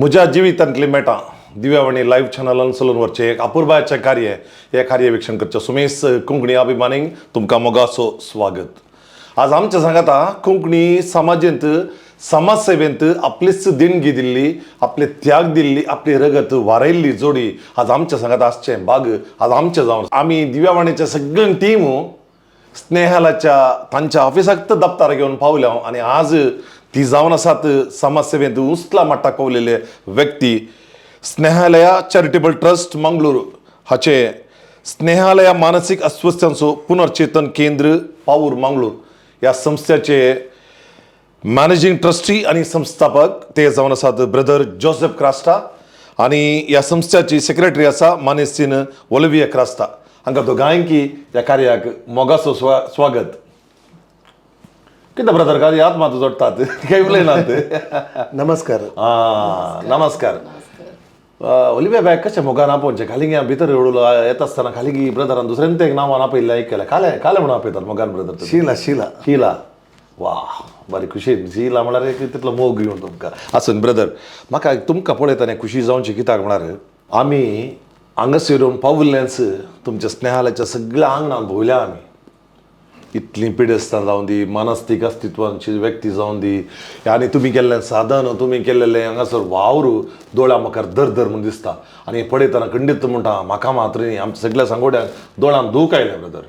म्हज्या जिवितांतली मेटां दिव्यावाणी लायव्ह चॅनलान चलून वरचें एक अपुरबायाचें कार्य. हें कार्य वीक्षण करचें सुमेस कोंकणी अभिमानींक तुमकां मोगाचो स्वागत. आज आमच्या सांगाता कोंकणी समाजेंत समाजसेवेंत आपलीच देणगी दिल्ली, आपले त्याग दिल्ली, आपली रगत वारयल्ली जोडी आज आमच्या सांगाता आसचें बाग आज आमचें जावन आमी दिव्यावाणीचे सगळे टीम स्नेहालाच्या तांच्या ऑफिसाक तर दप्तर घेवन पावल्या आनी आज ती जावन आसात समाजसेवेंत उंचला मट्टाक पावलेले व्यक्ती. स्नेहालया चॅरिटेबल ट्रस्ट मंगळूर हाचे स्नेहालया मानसीक अस्वस्थांचो पुनर्चेतन केंद्र पावूर मंगळूर ह्या संस्थेचे मॅनेजिंग ट्रस्टी आनी संस्थापक ते जावन आसात ब्रदर जोसेफ क्रास्टा आनी ह्या संस्थेची सेक्रेटरी आसा मानेस्तीन ओलिविया क्रास्टा. हांकां दोगांयकी ह्या कार्याक मोगाचो स्वागत. कितें ब्रदर, काय याद मात जोडटात, काय उलयनात? नमस्कार. आं, नमस्कार. ओलिविया बाय, कशें मोगान आपोवचें? खाली भितर एवढो येता आसतना खाली ब्रदरान दुसऱ्यान एक नांवान आपयल्लें आयकलें. काले काले म्हणून आपयतात मोगान ब्रदर? शीला, शीला. शीला, वा, बरी खुशी. शीला म्हळ्यार एक तितलो मोग घेवन तुमकां आसून. ब्रदर, म्हाका तुमकां पळयतना खुशी जावची, कित्याक म्हळ्यार आमी हांगासर येवन पाविल्लेंच तुमच्या स्नेहालयाच्या सगळ्या आंगणान भोंवल्या आमी. इतलीं पिडेस्तां जावं दी, मानसीक अस्तित्वांची व्यक्ती जावं दी, आनी तुमी केल्लें साधन, तुमी केल्लें हांगासर वावर दोळ्या मुखार दर दर म्हूण दिसता आनी पळयतना खंडीत म्हणटा म्हाका मात्र न्ही, आमच्या सगळ्या सांगोड्यांक दोळ्यान दूख आयलें ब्रदर.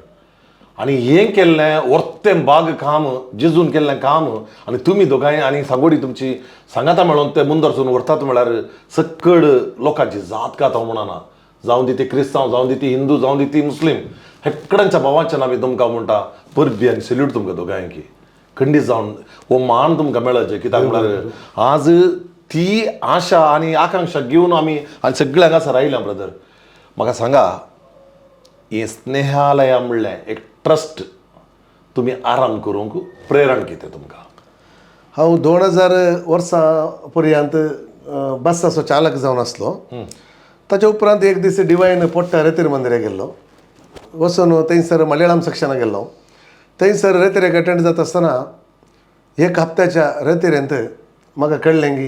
आनी हें केल्लें वर्तें बाग काम, जेजून केल्लें काम आनी तुमी दोगांय आनी सांगोडी तुमची सांगाता मेळोन ते मुंदरसून व्हरतात म्हळ्यार सकड लोकांची जात कात हांव म्हणना, जावं दी ती क्रिस्तांव, जावं दी ती हिंदू, जावं दी ती मुस्लीम, हेकड्यांच्या भावाच्या नांवी तुमकां म्हणटा परबी आनी सल्यूट तुमकां दोगांयकी. खंडीत जावन हो मान तुमकां मेळचे, कित्याक म्हळ्यार आज ती आशा आनी आकांक्षा घेवन आमी आनी सगळे हांगासर आयल्या. ब्रदर, म्हाका सांगा, हें स्नेहालया म्हणलें एक ट्रस्ट तुमी आराम करूंक प्रेरण कितें तुमकां? हांव 2000 वर्सां पर्यंत बसाचो चालक जावन आसलो. ताच्या उपरांत एक दीस डिवायन पोट्टा रेतीर मंदिराक गेल्लो. वचून थंयसर मलयाळम सेक्शनाक गेल्लो. थंयसर रेतिरेक अटेंड जाता आसतना एक हप्त्याच्या रेतिरेंत म्हाका कळ्ळें की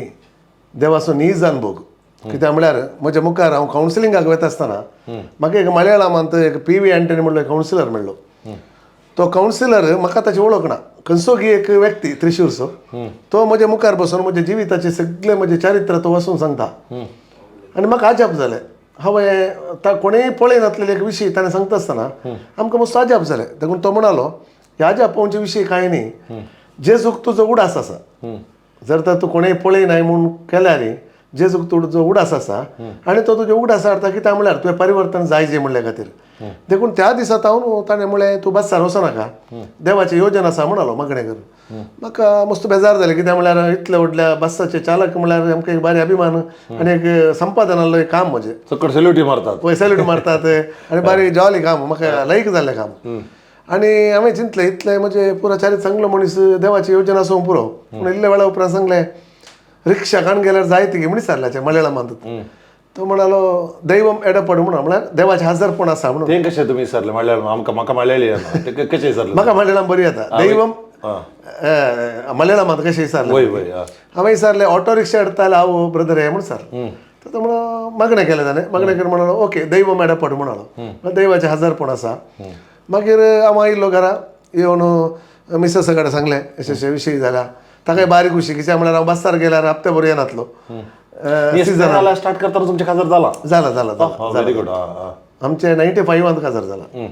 देवाचो नीज अनुभोग कित्याक म्हळ्यार म्हज्या मुखार हांव कावन्सिलिंगाक वता आसतना म्हाका एक मलयाळमांत एक पी व्ही अँटनी म्हणलो कावन्सिलर मेळ्ळो. तो कावन्सिलर म्हाका ताची वळख ना, खंयचो की एक व्यक्ती त्रिशूरचो. तो म्हज्या मुखार बसून म्हज्या जिविताचे सगळे म्हजें चारित्र तो वचून सांगता आनी म्हाका अजाप जालें. हांवें कोणेय पळयनासलेले एक विशय ताणें सांगता आसतना आमकां मस्त अजाप जालें. देखून तो म्हणालो, ह्या अजाप पळोवचे विशय कांय न्ही, जेजूक तुजो उडास आसा. जर तर तूं कोणेय पळयनाय म्हूण केल्यार जेजूक तुजो उडास आसा आनी तो तुज्या उडास हाडटा, कित्याक म्हळ्यार तुवें परिवर्तन जायजें म्हणल्या खातीर. देखून त्या दिसा तावन ताणें म्हणलें, तूं बसार वचनाका, देवाची योजना आसा म्हणालो मागणें करून. म्हाका मस्त बेजार जालें, कित्याक म्हळ्यार इतल्या व्हडल्या बसाचे चालक म्हळ्यार आमकां एक बारी अभिमान आनी एक संपादनालो एक काम म्हजें. सकड सल्युटी मारतात. पळय, सॅल्यूट मारतात आनी बारी जॉली काम, म्हाका लायक जाल्लें काम. आनी हांवें चिंतलें, इतलें म्हजें पुरो चारित्र चांगलो मनीस, देवाची योजना आसूं पुरो. पूण इल्ले वेळा उपरांत सांगलें, रिक्षा काण गेल्यार जाय ती म्हण विचारल्याचें मलयाळमांत. तो म्हणालो, दैवम एडपड म्हणून, म्हळ्यार देवाचें हजरपण आसा म्हणून. तें कशें तुमी विचारलें? म्हणल्यार आमकां म्हाका मलयाळी येना, ते कशें विचारलें? म्हाका मलयाळम बरी येता. दैवम मलयाळमांत कशें विचारलें? वय वय आं. हांवें विचारलें, ऑटो रिक्षा हाडटाले हांव ब्रदर हें म्हण सर. तर तो म्हणो मागणें केलें ताणें. मागणें करून म्हणालो, ओके, दैवम एडपड म्हणालो, दैवाचें हजरपण आसा. मागीर हांव आयिल्लो घरा, येवन मिसेसा कडेन सांगलें, अशें अशें विशय जाल्या. ताकाय बारीक खुशी, कित्याक म्हळ्यार हांव बसार गेल्यार हप्ते बरो येनातलो. हे स्नेहालय स्टार्ट करतना तुमचें काजार जाला? जाला, जाला, जाला. Very good. आं. आमचे 95त काजार जाला.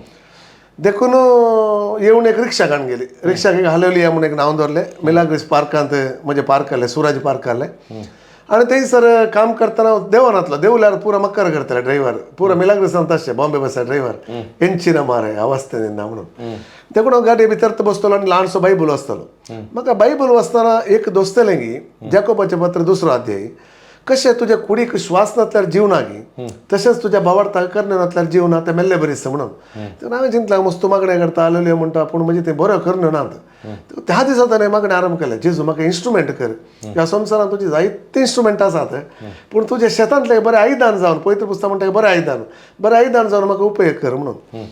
देखून येवन एक रिक्षा काडून गेली. रिक्षाक एक हालोलिया म्हणून एक नांव दवरलें. मिलाग्रीस पार्कांत म्हजें पार्क आहलें, सुराज पार्क आहलें. आनी थंयसर काम करतना देवनातलो. देवल्यार पुरो मक्कर करताले ड्रायव्हर पुरो मिलाग्रीसांत आसचे बॉम्बे बसा ड्रायव्हर एंचिना मारे अवस्थे ना म्हणून. देखून हांव गाडये भितर बसतलो आनी ल्हानसो बायबल वाचतालो. म्हाका बायबल वाचतना एक दोस्तलें की जाकोबाचें पत्र दुसरो अध्याय, कशें तुज्या कुडीक श्वास नासल्यार जीव ना गी, तशेंच तुज्या भावार्थाक करणे नासल्यार जीव ना, तें मेल्ले बरी दिसता म्हणून. तर हांवें चिंतलें, मस्त मागणें करता, आलेले म्हणटा, पूण म्हजें तें बरें करणे नात. त्या दिसा ताणें मागणें आरंभ केलें, जेजू म्हाका इन्स्ट्रुमेंट कर. ह्या संवसारांत तुजी जायते इन्स्ट्रुमेंट आसात, पूण तुज्या शेतांतलें बरें आयदन जावन, पवित्र पुस्तक म्हणटा बरें आयदन, बरें आयदन जावन म्हाका उपयोग कर म्हणून.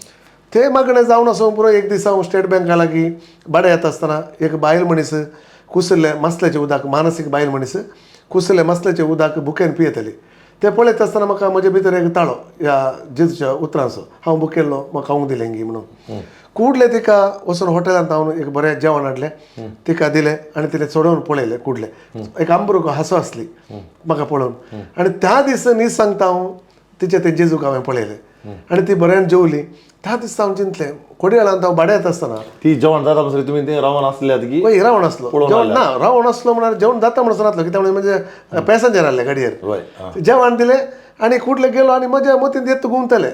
ते मागणें जावन आसूं पुरो, एक दीस हांव स्टेट बँका लागीं भाडें येता आसतना एक बायल मनीस कुसलें मासल्याचें उदक, मानसीक बायल मनीस कुसले मसल्याचे उदक भुकेन पियेताली. ते पळयत आसतना म्हाका म्हजे भितर एक ताळो ह्या जेजूच्या उतरांचो, हांव भुकेल्लो म्हाका खावंक दिलें गी म्हणून. कुडले तिका वचून हॉटेलांत हांव एक बरें जेवण हाडलें, तिका दिलें आनी तिणें चडोवन पळयलें. कुडले एक आंबरूक हांसो आसली म्हाका पळोवन. आनी त्या दीस न्ही सांगता हांव तिचें तें जेजूक हांवें पळयलें आनी ती बऱ्यान जेवली. त्या दिसा हांव चिंतलें कोडयाळांत हांव भाड्यांत आसतना ती जेवण जाता म्हणसर तुमी ते रावन आसल्यात की हय रावण आसलो, जेवण ना रावण आसलो म्हळ्यार जेवण जाता म्हणसर नासलो कित्याक म्हणजे पॅसेंजर आसले गाडयेर. जेवण दिलें आनी कुडले गेलो आनी म्हज्या मतींत येत घुंवतलें.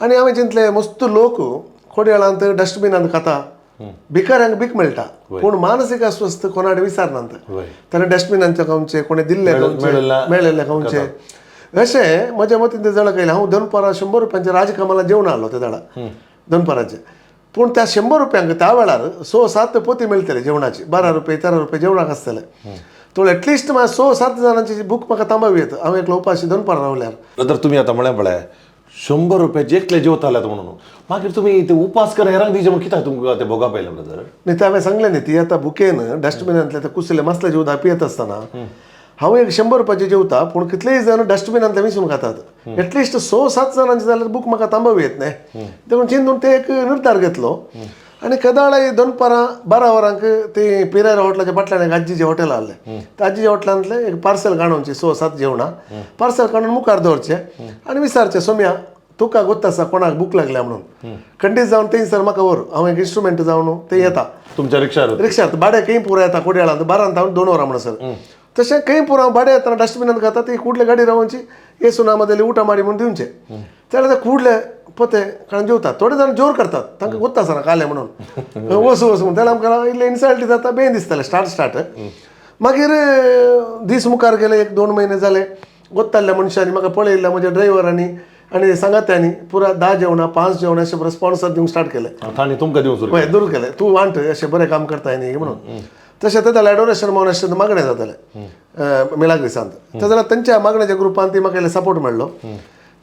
आनी हांवें चिंतलें मस्त लोक कोडयाळांत डस्टबिनांत खाता, भिकाऱ्यांक भीक मेळटा, पूण मानसीक अस्वस्थ कोणाडे विचारनात. ताणें डस्टबिनांचे खावचें, कोणें दिल्ले खावचें, मेळिल्लें खावचें. अशें म्हज्या मतीन तें जळक आयलें. हांव दनपारां 100 रुपयांचें राजकमला जेवण आसलो ते दाडा दनपाराचें. पूण त्या 100 रुपयांक त्या वेळार 6-7 पोती मेळटले जेवणाची, 12 रुपये 13 रुपये जेवणाक आसतले. तो एटलिस्ट म्हाका 6-7 जाणांची भूक म्हाका थांबावी येता हांव एकलो उपाशी दनपार रावल्यार. ब्रदर तुमी आतां म्हळें पळय 100 रुपयाचे एकले जेवताल्यात म्हणून, मागीर तुमी ते उपास कर हेरांक दिवचे म्हण कित्याक तुमकां ते भोगा पयलें ब्रदर? न्ही तें हांवें सांगलें न्ही, ती आतां भुकेन डस्टबिनांतले ते कुसले मसल्याचे उदक पियेत आसतना हांव एक 100 रुपयाचे जेवता, पूण कितलेय जाण डस्टबिनांतले विसून खातात. एटलिस्ट 6-7 जाणांचे जाल्यार भूक म्हाका थांबावी येत न्ही. देखून चिंतून ते एक निर्धार घेतलो. आनी कदाळाय दनपारां 12 वरांक ते पिरायरा हॉटेलाच्या फाटल्यान एक आजीचें हॉटेल आहलें. त्या आजीच्या हॉटेलांतलें एक पार्सल काडूनचें 6-7 जेवणां पार्सल काडून मुखार दवरचें आनी विचारचें, सोम्या तुका गोत्त आसा कोणाक भूक लागल्या म्हणून, खंडीत जावन थंयसर म्हाका व्हर, हांव एक इन्स्ट्रुमेंट जावन ते येता तुमच्या रिक्षार. रिक्षार भाडें खंय पुरो येता कोडयाळांत 12 हांव 2 वरां म्हणसर. तशें खंय पुरो हांव भाडें येतना डस्टबिनांत खाता ती कुडले गाडी रावची येसुना मदली उटा माडी म्हणून दिवचे. जाल्यार ते कुडले पोते कारण जेवतात. थोडे जाण जोर करतात, तांकां गोत्त आसना खालें म्हणून वस वस म्हणून, जाल्यार आमकां इल्लें इन्सल्ट जाता, बेन दिसतालें स्टार्ट स्टार्ट. मागीर दीस मुखार गेले, 1-2 म्हयने जाले, गोत्ताल्ल्या मनशांनी म्हाका पळयल्ल्या म्हज्या ड्रायव्हरांनी आनी सांगात्यांनी पुरा 10 जेवणां 5 जेवणां अशें बरें स्पॉन्सर दिवंक स्टार्ट केलें. तांणी तुमकां दिवंक सुरू हय दूर केलें, तूं वांट अशें बरें काम करताय न्ही म्हणून. तशें ते जाल्यार एडोरेशन मोनेस्ट्रींत मागणें जातालें मिलाग्रिसांत, ते जाल्यार तांच्या मागण्याच्या ग्रुपान ती म्हाका सपोर्ट मेळ्ळो.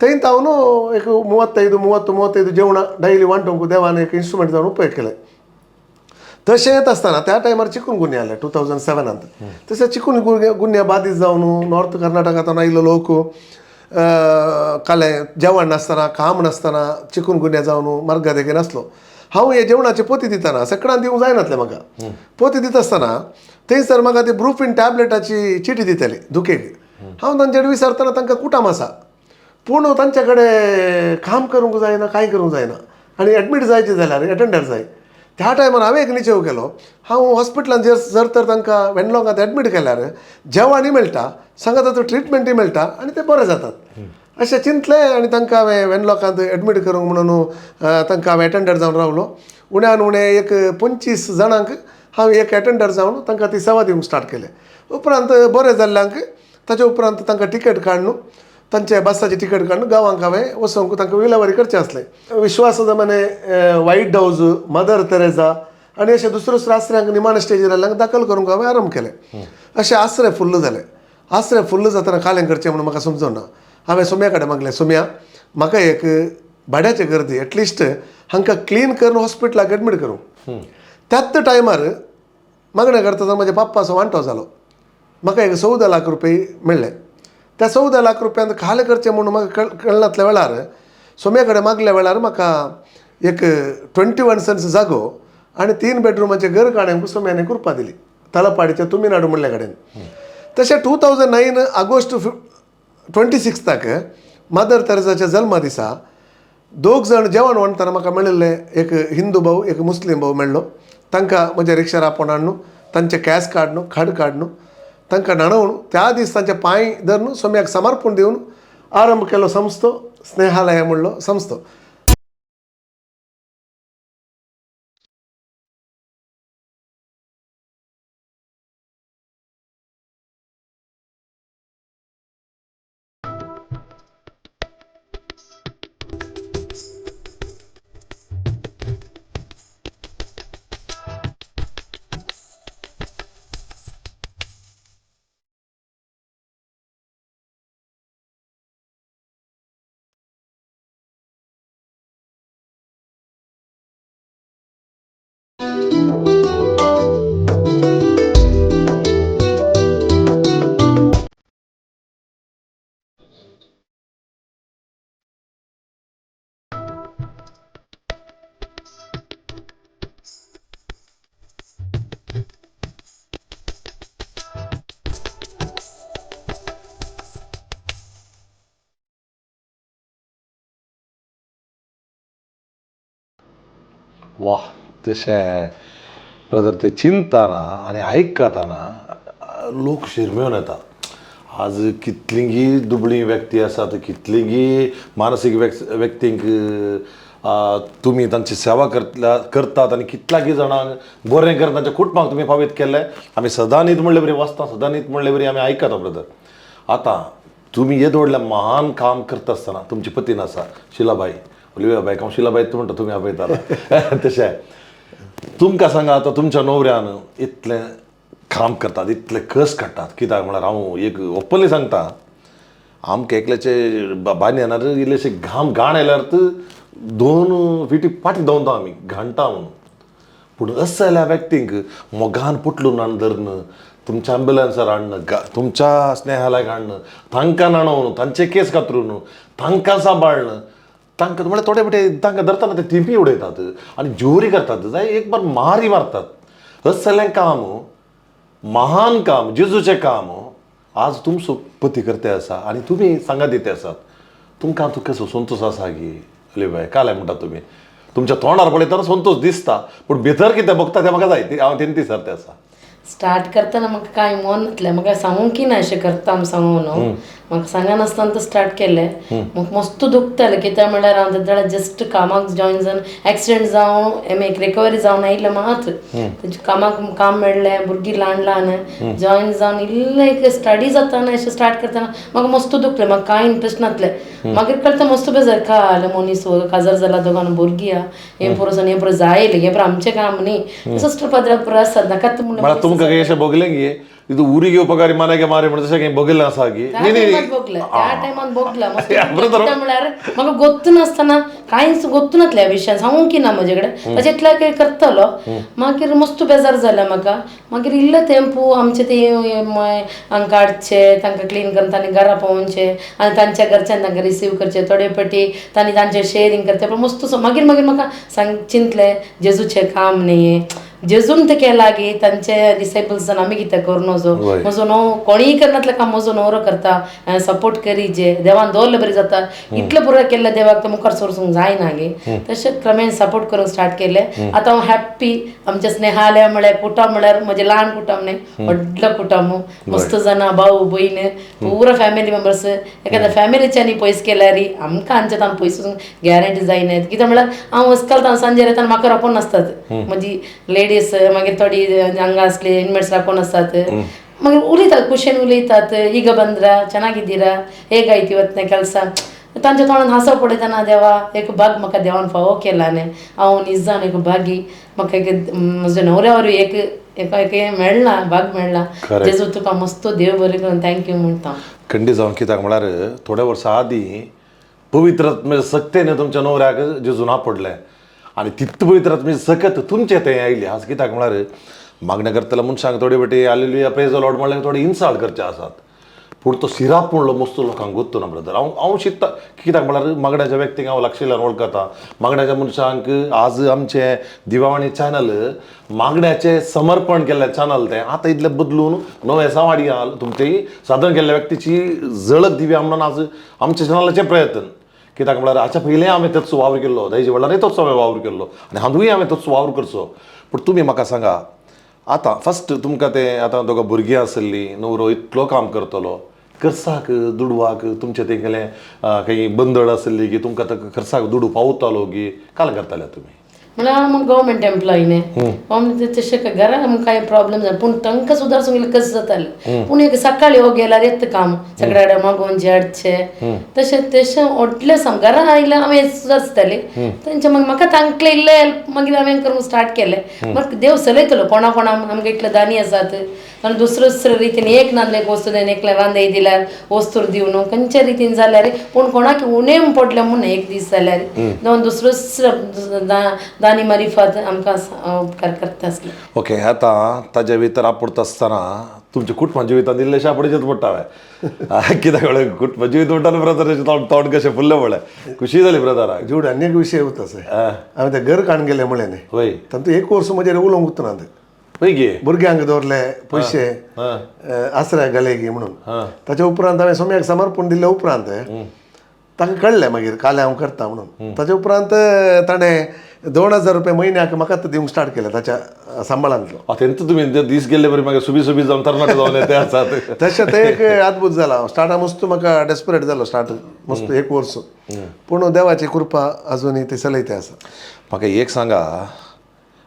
थंय हांव एक 35 30 35 जेवणां डैली वांटूंक देवान एक इन्स्ट्रुमेंट जावन उपयोग केलें. तशें येत आसतना त्या टायमार चिकून गुन्या आसले 2007. तशें चिकून गुन्या बादीत जावन नॉर्थ कर्नाटकांतून आयिल्लो लोक काले जेवण नासतना काम नासतना चिकून गुन्या जावन मार्गा देगेन आसलो. हांव हे जेवणाचे पोती दितना सेकडान दिवंक जायनातलें म्हाका. पोती दिता आसतना थंयसर म्हाका ती ब्रुफीन टॅबलेटाची चिटी दिताली दुखेक. हांव तांचे कडेन विचारतना तांकां कुटाम आसा, पूण तांचे कडेन काम करूंक जायना, कांय करूंक जायना आनी एडमीट जायचें जाल्यार एटेंडर जाय. त्या टायमार हांवें एक निचेव केलो, हांव हॉस्पिटलान जर तर तांकां वेनलॉगांत एडमीट केल्यार जेवणूय मेळटा, सांगात आतां ट्रिटमेंटूय मेळटा आनी ते बरे जातात अशें चिंतलें. आनी तांकां हांवें वेनलॉकांत एडमीट करूंक म्हणून तांकां हांवें एटेंडर जावन रावलो. उण्यान उणें एक 25 जाणांक हांव एक एटेंडर जावन तांकां ती सेवा दिवंक स्टार्ट केलें. उपरांत बरें जाल्ल्यांक ताच्या उपरांत तांकां टिकेट काडून तांचे बसाची टिकेट काडून गांवांक हांवें वचोंक तांकां विलेवारी करचें आसलें. विश्वास मने व्हायट हावज, मदर तेरेजा आनी अशें दुसऱ्यो दुसऱ्या आसऱ्यांक निमाणे स्टेजीर आयल्ल्यांक दाखल करूंक हांवें आरंभ केलें. अशें आसरे फुल्ल जाले. आसरे फुल्ल जातना कालें करचें म्हणून म्हाका समजूना. हांवें सोम्या कडेन मागलें, सोम्या म्हाका एक भाड्याचें घर दी, एटलिस्ट हांकां क्लीन करून हॉस्पिटलाक एडमीट करूं. त्याच टायमार मागणें करतना म्हज्या पप्पाचो वांटो जालो, म्हाका एक 14 लाख रुपये मेळ्ळे. त्या 14 लाख रुपयांत खालें करचें म्हणून म्हाका कळनातल्या वेळार सोम्या कडेन मागल्या वेळार म्हाका एक 21 सेंट्स जागो आनी 3 बेडरुमाचें घर काडूंक सोम्याने कृपा दिली तलपाडीच्या तुमिनाडू म्हणल्या कडेन. तशें 2009 ऑगस्ट 26 मदर तेरेजाच्या जल्मा दिसा 2 जाण जेवण वांटतना म्हाका मेळिल्ले, एक हिंदू भाव एक मुस्लीम भाव मेळ्ळो. तांकां म्हज्या रिक्षार आपोवन हाडून तांचें कॅश काडून खाड काडून तांकां न्हाणोवन त्या दीस तांचे पांय धरून सोम्याक समर्पण दिवन आरंभ केलो संस्थो स्नेहालय म्हणलो संस्थो. वा, तशें ब्रदर ते चिंतना आनी आयकतना लोक शिरमेवन येता. आज कितलींगी दुबळी व्यक्ती आसात, कितलींगी मानसीक व्यक्तींक तुमी तांची सेवा करतात आनी कितल्यागी जाणांक बरें करून तांच्या कुटुंबाक तुमी पावीत केल्लें. आमी सदां न्हीद म्हणले बरी वाचता, सदां न्हीद म्हणले बरी आमी आयकता ब्रदर. आतां तुमी येदो व्हडलें महान काम करता आसतना तुमची पतीन आसा शिलाबाई, ओलिविया बायक हांव शिलाबाई म्हणटा, तुमी आपयताला तशें. तुमकां सांगा आतां तुमच्या न्हवऱ्यान इतलें काम करतात, इतले कस काडटात, कित्याक म्हळ्यार हांव एक ओपनली सांगता, आमकां एकल्याचे बानयनार इल्लेशे घाम घाण आयल्यार 2 फिटी फाटी धांवता आमी घाणटा म्हणून. पूण असल्या व्यक्तींक मोगान पुटलून हाडून धरून तुमच्या एम्बुलन्सार हाडून, तुमच्या स्नेहालयाक हाडून, तांकां न्हाणोवन, तांचे केस कातरून, तांकां सांबाळ्ळन, तांकां म्हळ्यार थोडे फावटी तांकां धरतना ते थिंपी उडयतात आनी जोरी करतात, जाय एक बार मारी मारतात. असलें काम महान काम, जेजूचें काम आज तुमचो पती करते आसा आनी तुमी सांगात दिते आसात. तुमकां आतां कसो संतोश आसा की अली बाय कालें म्हणटा तुमी, तुमच्या तोंडार पळयतना संतोश दिसता, पूण भितर कितें बघता तें म्हाका जाय, हांव तें सरते आसा. स्टार्ट करतना म्हाका कांय मन नासलें, म्हाका सांगूंक ना अशें करता म्हूण सांगूं न्हू, म्हाका सांगनासतना स्टार्ट केलें. म्हाका मस्त दुखतालें, कित्याक म्हणल्यार हांव तेन्ना जस्ट कामाक जॉयन जावन एक्सिडेंट जावन एम एक रिकवरी जावन आयिल्लें मात, कामाक काम मेळ्ळें, भुरगीं ल्हान ल्हान जॉयन जावन इल्लें एक स्टडी जाताना अशें स्टार्ट करतना म्हाका मस्त दुखलें, म्हाका कांय इंट्रस्ट नासलें. मागीर कळटा मस्त बेजार खालें मनीस काजार जाला, दोगान भुरगीं आहा, हें पुरो हें पुरो जायलें, हें पुरो आमचें काम न्ही, सिस्टर पदरा पुरो आसात नाकात म्हणल्यार तुमकां अशें भोगलें की ಇದು ಊರಿಗೆ ಉಪಕಾರಿ ಮನೆಗೆ ಮಾರಿ म्हणटा तशें भोगिल्लें आसा की त्या टायमान भोगला म्हळ्यार म्हाका गोत्तू नासतना कांयच गोत्तू नासलें ह्या विशयान, सांगूंक ना म्हजे कडेन तशें इतलें कांय करतलो. मागीर मस्त बेजार जालें म्हाका. मागीर इल्लें तेंपू आमचे ते हांकां हाडचे, तांकां क्लीन करून तांणी घरा पावोवचें आनी तांच्या घरच्यान तांकां रिसीव करचें, थोडे फावटी तांणी तांचें शेअरींग करचें. पूण मस्त मागीर मागीर म्हाका सांग चिंतलें जेजूचें काम न्ही, जेजून ते केलां की तांचे डिसायपल्सान आमी कितें करूं नजो, म्हजो न्हव कोणीय करनातलें काम म्हजो न्हवरो करता, सपोर्ट करी जे देवान दवरलें बरें जाता, इतलें पुरो केल्लें देवाक तो मुखार सरसूंक जायना गे. तशें क्रमेण सपोर्ट करूंक स्टार्ट केलें. आतां हांव हॅप्पी. आमचें स्नेहालय म्हळ्यार कुटुंब म्हळ्यार म्हजें ल्हान कुटुंब न्ही, व्हडलें कुटुंब, मस्त जाणां भाऊ भयण पुरो फॅमिली मेंबर्स. एखाद्या फॅमिलीच्यानी पयस केल्यार आमकां आमच्या तांकां पयस गॅरंटी जायना, कित्याक म्हळ्यार हांव आजकाल तांकां सांजेर येतना म्हाका रापोन नासतात, म्हजी लेडीज मागीर थोडी हांगा आसली इनमेट्स राकोन आसतात, मागीर उलयतात खुशेन उलयतात, ಈಗ ಬಂದ್ರ ಚೆನ್ನಾಗಿದ್ದೀರಾ ಹೇಗಾಯ್ತು ಇವತ್ತಿನ ಕೆಲಸ, तांच्या तोंडान हांसो पळयतना देवा एक भाग म्हाका देवान फावो केला न्ही, हांव निजान एक भागी म्हाका एक म्हज्या न्हवऱ्या वरवीं एक एका एक मेळ्ळा भाग मेळ्ळा, जेजू तुका मस्त देव बरें करून thank you म्हणटा. खंडीत जावन कित्याक म्हळ्यार थोड्या वर्सां आदीं पवित्र सक्तेन तुमच्या न्हवऱ्याक जेजून आपडलें आनी तितू पवित्र आत्म्याची सकत तुमचे थंय आयली. आज कित्याक म्हळ्यार मागण्या करतल्या मनशांक थोडे फावटी आलेली प्रेज लॉर्ड म्हणल्यार थोडे इन्सल्ट करचे आसात, पूण तो सिराप म्हणलो मस्त लोकांक गोत्तो ना ब्रदर. हांव हांव शिकता कित्याक म्हळ्यार मागण्याच्या व्यक्तींक हांव लागशिल्ल्यान वळखता, मागण्याच्या मनशांक आज आमचें दिवावाणी चॅनल मागण्याचें समर्पण केल्लें चॅनल तें आतां इतलें बदलून नवें सावाडी तुमचें साधन केल्ल्या व्यक्तीची झळक दिवया म्हणून आज आमच्या चॅनलाचें प्रयत्न. कित्याक म्हळ्यार हाच्या पयलीं हांवें तोच वावर केल्लो, दायजी वडिलांनी तोच हांवें वावर केल्लो आनी हांवेंय हांवें तोच वावर करचो. पूण तुमी म्हाका सांगा आतां फस्ट तुमकां तें आतां दोगां भुरगीं आसलीं, न्हवरो इतलो काम करतलो, खर्चाक दुडवाक तुमचें तें गेलें काही बंदड आसली की तुमकां आतां खर्चाक दुडू पावतालो की काल करताले तुमी? म्हळ्यार हांव गव्हर्मेंट एम्प्लॉई न्ही, गव्हर्मेंट तशें घरा आमकां कांय प्रॉब्लम जाय, पूण तांकां सुदारसूंक इल्लें कशें जातालें. पूण एक सकाळी हो गेल्यार येता काम सगळ्या कडेन मागोवन हाडचें, तशें तशें व्हडलें साम घरा आयल्यार हांवें सुदारतालें तेंच्या. मागीर म्हाका तांकलें इल्लें हेल्प मागीर हांवें करूंक स्टार्ट केलें. मागीर देव चलयतलो कोणा कोणा आमकां इतले दानी आसात आनी दुसरे दुसरे रितीन एक नासलें एक वस्तू दिवन एकलें रांदय दिल्यार वस्तू दिवन खंयच्या रितीन जाल्यार पूण कोणाक उणें पडलें म्हूण एक दीस जाल्यार दोन दुसरो दुसरो दानी मारिफात आमकां उपकार करता आसले. ओके, आतां ताज्या भितर आपुडता आसतना तुमच्या कुटुंबा जिवितांत इल्लेशें आपुडचेंच पडटा हांवें, कित्याक म्हळ्यार कुटुंबा जिवीत म्हणटा ब्रदराचें तोंड तोंड कशें फुल्लें पळय, खुशी जाली ब्रदराक. जोड आनी विशय उरता सर, हांवें तें घर काडून गेलें म्हणलें न्ही, वय तातूंत एक वर्स म्हजेर उलोवंक उरतना वय गे भुरग्यांक दवरले पयशे आसऱ्याक घाले की म्हणून. ताच्या उपरांत हांवें सोम्याक समर्पण दिल्ल्या उपरांत ताका कळ्ळें मागीर कालें हांव करता म्हणून. ताजे उपरांत ताणें 2000 रुपया म्हयन्याक म्हाका दिवंक स्टार्ट केलें ताच्या सांबाळांतलो. तेंच तुमी दीस गेल्ले बरी मागीर सुबी सुबी जावन तरणाटे जावन ते आसात. तशें तें एक अद्भुत जाला. स्टार्टा मस्त म्हाका डेस्परेट जालो स्टार्ट मस्त एक वर्स, पूण देवाची कृपा अजूनय ती चलयते आसा. म्हाका एक सांगा,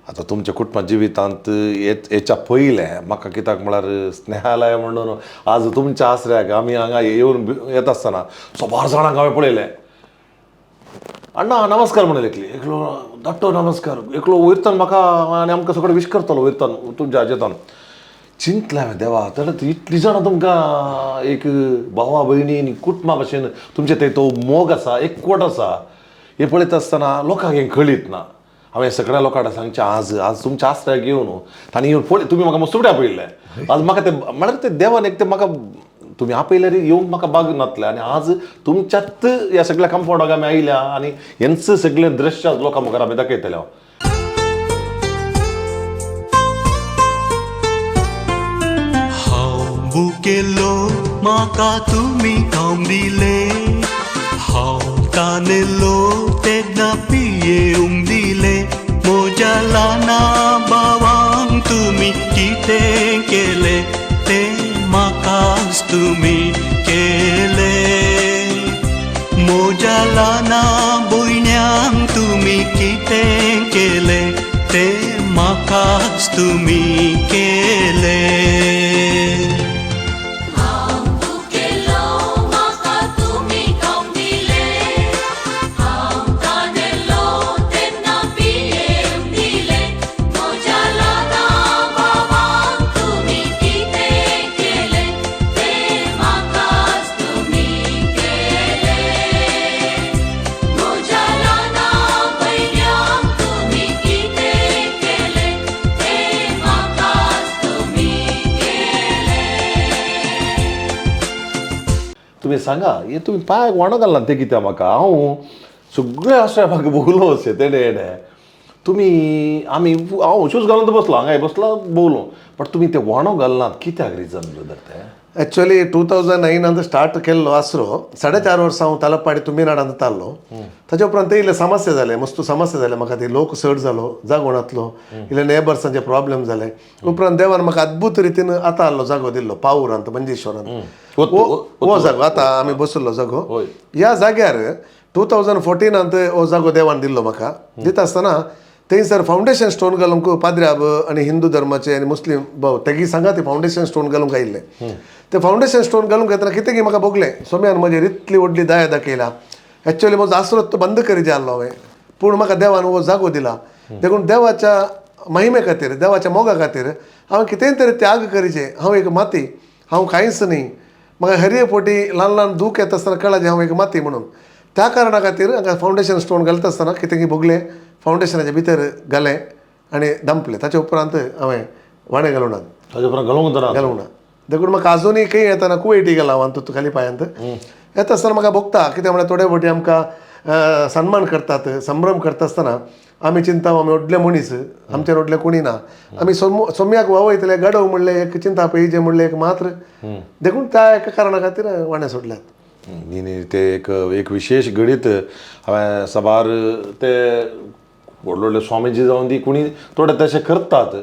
आतां तुमच्या कुटुंबा जिवितांत हेच्या पयलें म्हाका कित्याक म्हळ्यार स्नेहालय म्हणून आज तुमच्या आसऱ्याक आमी हांगा येवन येता आसतना सोबार जाणांक हांवें पळयलें. अण्णा नमस्कार म्हणून एकली एकलो धाकटो नमस्कार, एकलो वयतान म्हाका आनी आमकां सगळें विश करतलो वयतान तुमच्या हाजेतान. चिंतलें हांवें देवा, जाल्यार इतलीं जाणां तुमकां एक भावा भयणी आनी कुटुंबा भशेन तुमचे ते तो मोग आसा, एकवट आसा, हें पळयता आसतना लोकांक हें कळीत ना. हांवें सगळ्या लोकां कडेन सांगचें आज आज तुमच्या आसऱ्याक येवन तांणी येवन पळय, तुमी म्हाका मस्तुकड्या पळयल्लें. आज म्हाका तें म्हळ्यार तें देवान एक तें म्हाका तुमी आपयल्यार येवंक म्हाका बाग नातलें आनी आज तुमच्यात ह्या सगळ्या कंपावंडाक आमी आयल्या आनी हेंच सगळें दृश्य आज लोकां मुखार आमी दाखयतले हांव. हांव भुकेल्लो म्हाका तुमी खावंक दिलें, हांव तानेल्लो तेन्ना पियेवंक दिलें, म्हज्या ल्हाना भावांक तुमी कितें केलें तें म्हाकाच तुमी केलें, म्हज्या ल्हाना भयण्यांक तुमी कितें केलें तें म्हाकाच तुमी केलें. तुमी सांगा, हे तुमी पांयाक वाणो घालना तें कित्याक म्हाका? हांव सगळें आसऱ्या म्हाका भोगलो अशें तेणें हेणें तुमी आमी हांव शूज घालून बसलो हांगा बसलो भोवलो, बट तुमी ते वाणो घालनात कित्याक रिजन ब्रदर तें? एक्चुअली 2009 स्टार्ट केल्लो आसरो, 4.5 वर्सां हांव तालप्पाडी तुमिनाडांत ताल्लो. ताच्या उपरांत इल्ले समस्या जाले, मस्त समस्या जाले म्हाका, ती लोक चड जालो जागो नातलो, इल्ले नेबर्सांचे प्रॉब्लेम जाले. उपरांत देवान म्हाका अद्भुत रितीन आतां आहलो जागो दिल्लो पावूरांत मंजेश्वरांत हो जागो आतां आमी बसल्लो जागो. ह्या जाग्यार 2014 हो जागो देवान दिल्लो म्हाका. दिता आसतना थंयसर फावंडेशन स्टोन घालूंक पाद्र्याब आनी हिंदू धर्माचे आनी मुस्लीम भाव तेगी सांगा ते फावंडेशन स्टोन घालूंक आयिल्ले. ते फावंडेशन स्टोन घालूंक येतना कितें म्हाका भोगलें, सोम्यान म्हजेर इतली व्हडली दया दाखयला. एक्चुअली म्हजो आसरो तो बंद करी जाल्लो हांवें, पूण म्हाका देवान हो जागो दिला. देखून देवाच्या महिमे खातीर, देवाच्या मोगा खातीर हांवें कितेंय तरी त्याग करीचे. हांव एक माती, हांव कांयच न्ही. म्हाका हरये फावटी ल्हान ल्हान दूख येता आसतना कळ्ळें हांव एक माती म्हणून. त्या कारणा खातीर हांगा फावंडेशन स्टोन घालता आसतना कितें भोगलें, फावंडेशनाच्या भितर घालें आनी धांपलें. ताच्या उपरांत हांवें वाणें घालूंक ना, ताजे उपरांत घालूंक ना, घालूंक ना. देखून म्हाका आजुनूय खंय येतना कुवेटी गेला हांव तूं खाली पांयांत येता आसतना म्हाका भोगता कित्याक म्हळ्यार थोडे फावटी आमकां सन्मान करतात, संभ्रम करता आसतना आमी चिंता आमी व्हडले मनीस, आमच्या व्हडले कोणी ना, आमी सोम्याक वावयतले गाडव म्हणलें एक चिंता पळयजे म्हणलें एक मात्र. देखून त्या एका कारणा खातीर वाणें सोडल्यात. न्ही न्ही ते एक एक विशेश घडीत हांवें साबार ते व्हडले व्हडले स्वामीजी जावन ती कोणी थोडे तशें करतात,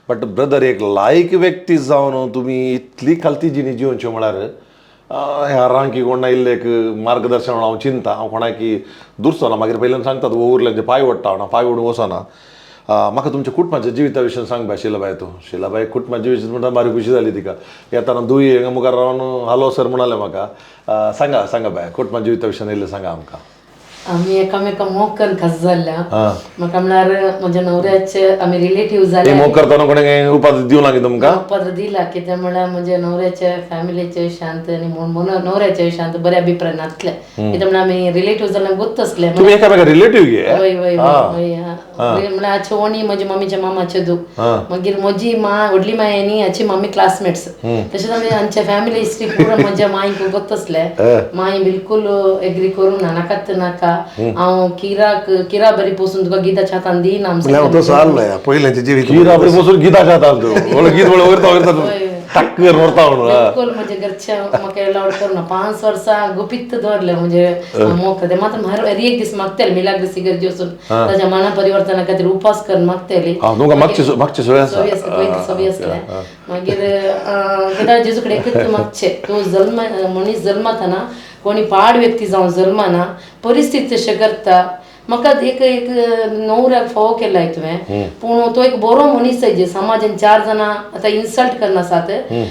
बट ब्रदर एक लायक व्यक्ती जावन तुमी इतली खालती जिणी जिवची म्हळ्यार ह्या रांकी कोण इल्लें एक मार्गदर्शन हांव चिंता. हांव कोणाकी दुरचो ना, मागीर पयल्यान सांगतात उरलें पांय ओडटा हांव, पांय ओडूंक वचना. म्हाका तुमच्या कुटुंबाच्या जिविता विशीं सांग बाय शिलाबाय. तूं शिलाबाय कुटुंबाच्या विशीं म्हणटा बारी खुशी जाली तिका येताना दुई हांगा मुखार रावन हॅलो सर म्हणाले म्हाका. सांगा सांगा बाय, कुटुंबा जिविता विशीं इल्लें सांगा आमकां. आमी एकामेका मोग करून खास जाल्ल्या. म्हाका म्हळ्यार म्हज्या न्हवऱ्याचे आमी रिलेटीव जाले. मोग करतना कोणें उपाधी दिवं लागली तुमकां? उपाधी दिला कित्याक म्हळ्यार म्हज्या न्हवऱ्याच्या फॅमिलीच्या विशयांत आनी न्हवऱ्याच्या विशयांत बरे अभिप्राय नासले. कित्याक म्हळ्यार आमी रिलेटीव जाल्यार गोत्त आसले. तुमी एकामेका रिलेटीव गे? वय वय वय. म्हळ्यार हाचे वणी म्हज्या मम्मीच्या मामाचे दू, मागीर म्हजी मा व्हडली माय आनी हाची मम्मी क्लासमेट्स. तशेंच आमी आमच्या फॅमिली हिस्ट्री पुरा म्हज्या माईक गोत्त आसले. माई बिलकुल एग्री करूं ना, नाकात नाका, हांव किराक किरा बरी पोसून तुका गीताच्या हातान दिना. म्हणल्यार हांव तसो आहलो पयल्याचें जिवीत किरा बरी पोसून गीताच्या हातान तूं गीत वळख वयता वयता. टक्क व्हरता म्हणून. बिलकुल म्हजे घरच्या म्हाका अलावड करूना. 5 वर्सां गुपीत दवरलें म्हणजे मोग ते मात्र हर एक दीस मागताले मिलाग्रीस इगर्जे वचून ताच्या मना परिवर्तना खातीर उपास करून मागताली. तुमकां मागची मागची सोय आसा. सोय आसली आसले. मागीर गदाळ जेजू कडेन एकच मागचें, तो जल्म मनीस जल्मताना कोणी पाड व्यक्ती जावन जल्मना, परिस्थिती तशें करता. म्हाका एक एक नवऱ्याक फोव केलाय तुवें, पूण तो एक बरो मनीस जायचे. समाजान 4 जाणां आतां इन्सल्ट करनासात,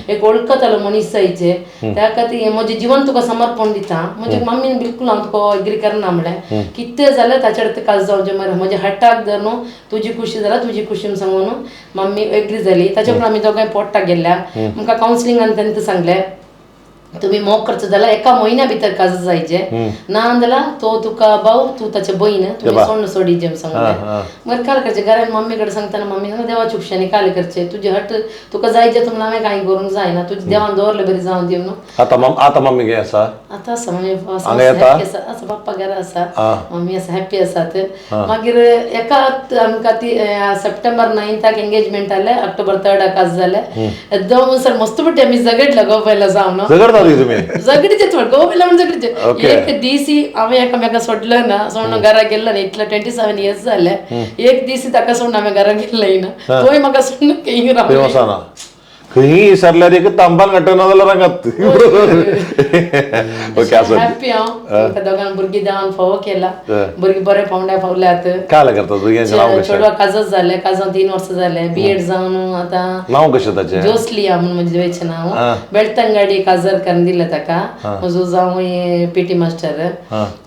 एक वळखतालो मनीस जायचे. त्या खातीर म्हजें जीवन तुका समर्पण दिता. म्हजे मम्मीन बिलकुल हांव तुका एग्री करना म्हणलें. कितें जाल्यार ताचेर काज जावचें मरे, म्हज्या हट्टाक धर न्हू, तुजी खुशी जाल्यार तुजी खुशी म्हूण सांगून मम्मी एग्री जाली. ताच्या उपरांत आमी दोगांय पोट्टाक गेल्ल्या. आमकां कावन्सिलिंगान तांकां सांगलें तुम्ही मोग करचो जाल्यार एका म्हयन्या भितर काज जायचे, ना जाल्यार तो तुका भाव तूं ताचे बहीण तुमी सोडून सोडीचे म्हूण सांगलें. मागीर काल करचें घरान मम्मी कडेन सांगतना मम्मी सांगता देवाच्या उपशांनी काल करचें, तुजें हट तुका जायचें तुमकां हांवें कांय करूंक जायना, तुजें देवान दवरलें बरें जावन दी म्हणून. आतां मम्मी खंय आसा? आतां आसा मम्मी हॅप्पी आसा, आसा पप्पा घरा आसा, मम्मी आसा हॅप्पी आसात. मागीर एका आमकां ती सप्टेंबर 9 एंगेजमेंट जालें, ऑक्टोबर 3 काज जालें. एकदम सर मस्त पट्टी आमी झगडले गोव्याला जावन. झगडता तुम्ही? झगडीचे थोडे गोव्याला म्हण झगडीचे. एक दीस हांवें एकामेका सोडलं ना, सोडून घरा गेलो ना. इतले 27 इयर्स जाले, एक दीस ताका सोडून हांवें घरा गेल्लें ना, तोय म्हाका सोडून खंय रावलो. खंय विसरल्यार एक तांबान घाटना जाल्यार रांगात. ओके आसा हॅप्पी हांव. दोगांक भुरगीं देवान फोव केला, भुरगीं बरें पावंड्या पावल्यात. काय करता भुरग्यांचें नांव कशें? चेडवा काजच जालें, काजान 3 वर्सां जालें, बी एड जावन आतां. नांव कशें ताचें? जोसलिया म्हणून म्हजें धुवेचें नांव. बेळतंगाडी काजर करून दिलें ताका. म्हजो जावूय पी टी मास्टर